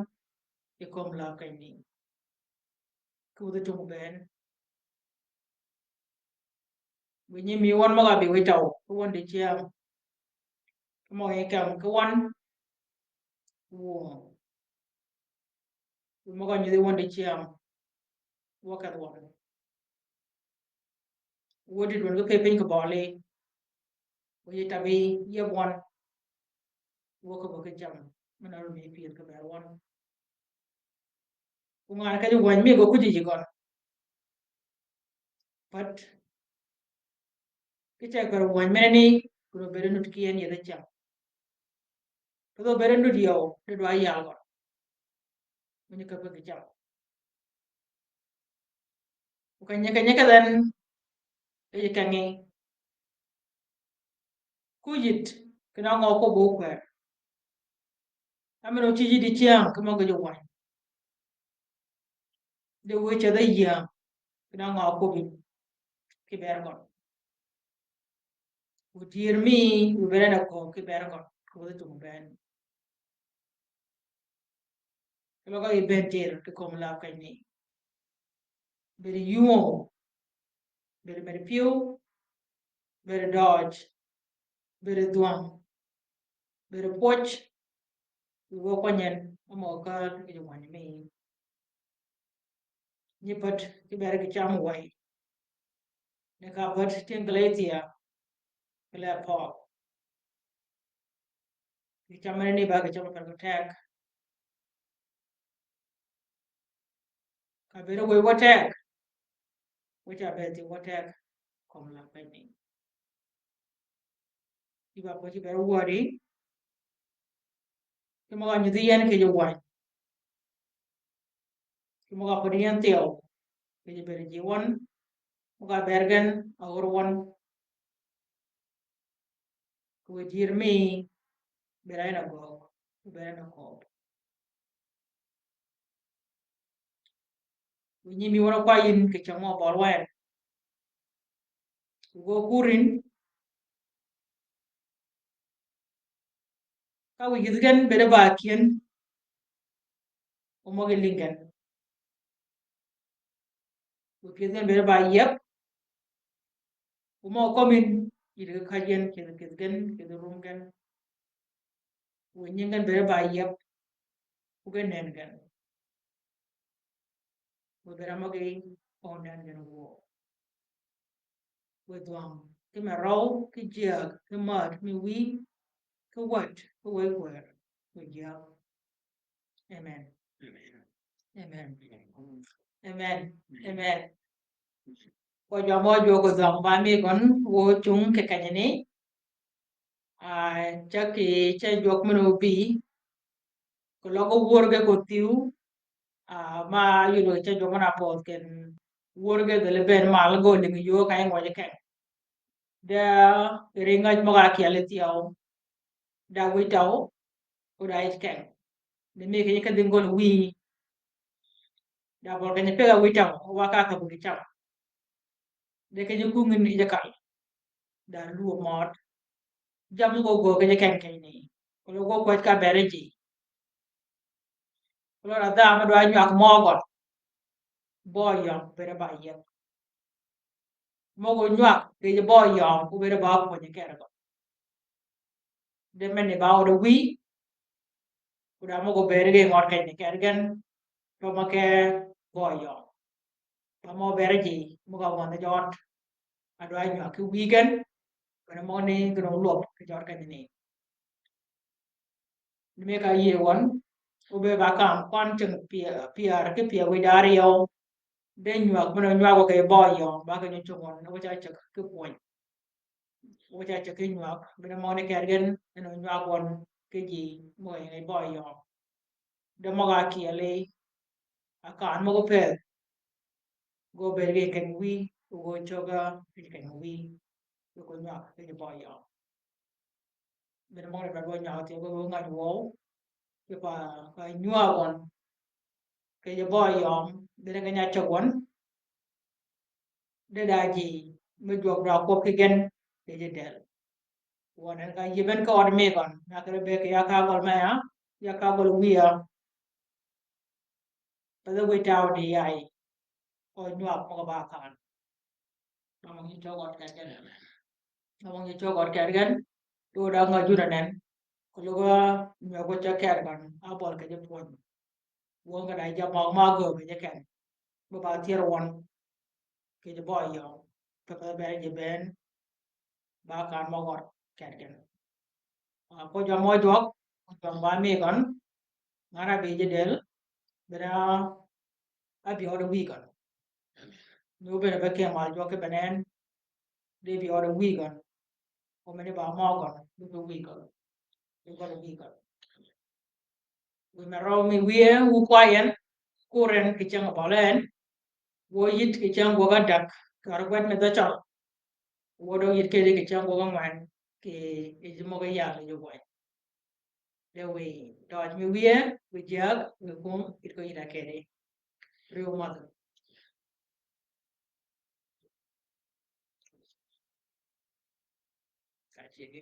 yi kömi la keny-a ni. Kì wudhi tum ben. Wi nyi mi wøn møg-a bï wïj tøw, kì wøn di cyäm. Kì møg-a nyi kemi, kì wøn. Wuö. Wi møg-a nyudhi wøn di cyäm. Wuö kedh wøn. Wuö di dwøn kì pï piny kì bøli. Wi yi tabi, yeb wøn. Wuö kì bø kì cam. Men a ru mi pyëth kì bër wøn. Ku ngan keny-a wänyi mi gø kuji ji gøn. But, kì ceg bër wänyi mene ni, koro bere nut ki en yethi cam. Pe dhø bere nut yøw, di dwa yal gøn. Mini ka pe kì cam. Ku keny-a, keny-a kedh en, e yi kengi. Kujit, kì na ngø ko bo kwer. Amen o ciji di cyäng, kì møg-a ji wänyi. Di wïj cedh-a yie, kì na ngø ko bi, kì bër gøn. Wu dyër mi, wu bere na ko, kì bër gøn, kì wudhi tum ben. Kì løg-a yi ben tyër kì kömi la keny-a ni. Bedi yungo, bedi medi pyëw, bedi døøj, bedi dhwøng, bedi pwøj, yi wø kwany en, a mø kär kì ji wänyi mi. Nyi päd kì bër kì cam wëy. Ni ka päd tyëng Galatia, kì lë pøøg. Kì cam mene ni ba kì cam päd kì teg. Ka bere wëy wø teg. Wëy ca bere thyew wø teg. Kömi la keny-a ni. Yi ba kwøj kì bër wødi. Kì møg-a nyudhi yen kì ji wänyi. Kì møg-a podi yen thyew. Kì ji bër ji wøn. Møg-a bër gen a or wøn. Kì we jir mi, bed a en a gøg, bed a en a kööb. Wi nyimi wøn a kwayin kì ceng mø bøl wen. Kì gø kurin. Ka wi gïth gen bed a ba kien. Omø gi lïngi gen. Wi gïth gen bed a ba yieb. Omø kømmin, yïd gi kaj gen, keth, keth gen, keth rum gen. Wi nying gen bed a ba yieb. Wi gen nen gen. Wi bed a mø gi, o nen gen wuö. Wi dhwang, ki me røw, ki jiäg, ki mät, mi wïy, ki wäd, ki wëy kwër, wi jiäg. Amen. Amen. Amen. Amen. Amen. Kwøb jwøk mø jwøk odhwang ba mi gøn, wuö cung kì kenyani. Ah, ceg kì ceg jwøk men obï. Kì løg wurge ko thyew. Ah, ma yud kì ceg jwøk men a pödh ken wurge dhil bëën mal gø lïngi yöö ka yi ngøj keng. Da ring ngäj møg-a kyel yi thyew. Da wïj tau, ko da yij keng. Ni mi kenyi kedhi ngol wïy. Da bøl kenyi pega wïj tau, wa ka ka budi tau. De kenyi kungin yij kal. Da luo mød. Jammì gø gø kenyi keng kenyi ni. Ko lo gø kwäj ka bere ji. Ko lo da dham dwa nywag mø gø. Bø yøng, bere ba yep. Møg-a nywag kì bø yøng, ko bere ba pwönyi kere gø. De men ni ba odø wïy, ko da møg-a bere gi ngød kenyi kere gen, to mø ke bø yøng. To mø bere ji, møg-a wøn jøt, a dwa nywag kì wïy gen, bene mø ni gïn olwøb kì jøt kenyi ni. Ni mi ka yïe wøn, obe ba kam kwan ceng pyär, pyär ki pyär wïj aryøw. De nywag, men onywag kì bø yøng, ba kenyi cung wøn, ni wø ca ceg ki pwöny. Wø ca ceg ki nywag, bene mø ni kere gen, en onywag wøn, ki ji, mø yi bø yøng. De møg-a kyel yi, a kan møg-a pëth. Gø bere gi keny wïy, gø cög-a, keny wïy. Gø nywag, keny bø yøng. Bene møg-a ba gø nywag thyew gø ngäj wøw. Ki pa, pa nywag wøn. Keny bø yøng, bene keny a ceg wøn. De da ji, mi jwøk da kwøb ki gen, de ji del. Wøn en ka yïben ki ød mi gøn, na kere be ki ya ka gøl me ya, ya ka gøl wïya. Pe de wïj tau di yay, o nywag møg-a ba kan. Among yi chog ød ked gen. Among yi chog ød ked gen. To da ngäj jun anen. Ko lo ga nywag ko cha ked gen. A bøl ke ji pwöny. Wøng kì da jab møg ma gø kì ji ken. Bø ba thyër wøn. Kì ji bø yøng. Pe pe bere ji bëën. Ba kan mø gø ked gen. Ah, kwøb jwøk mø jwøk, kwøb jwøk ba mi gøn, ngan a bï ji del, bene a bï ød wïy gøn. Ni obene be ke mal jwøk ki bene en, de bï ød wïy gøn. O meni ba mø gøn, bï wïy gøn. Bï gøn wïy gøn. Wi me røw mi wiye, wu kwayen, kuren kì ceng bøl en, wu yït kì ceng gwøg adäg, kar gwed me dhø cøl. Wu døg yït kedi kì ceng gwøg angwen, kì yij møg-a yal yi gweny. De wi, døj mi wiye, wi jäg, wi kum, yït ko yït a kedi. Riw madh. Ka cegi.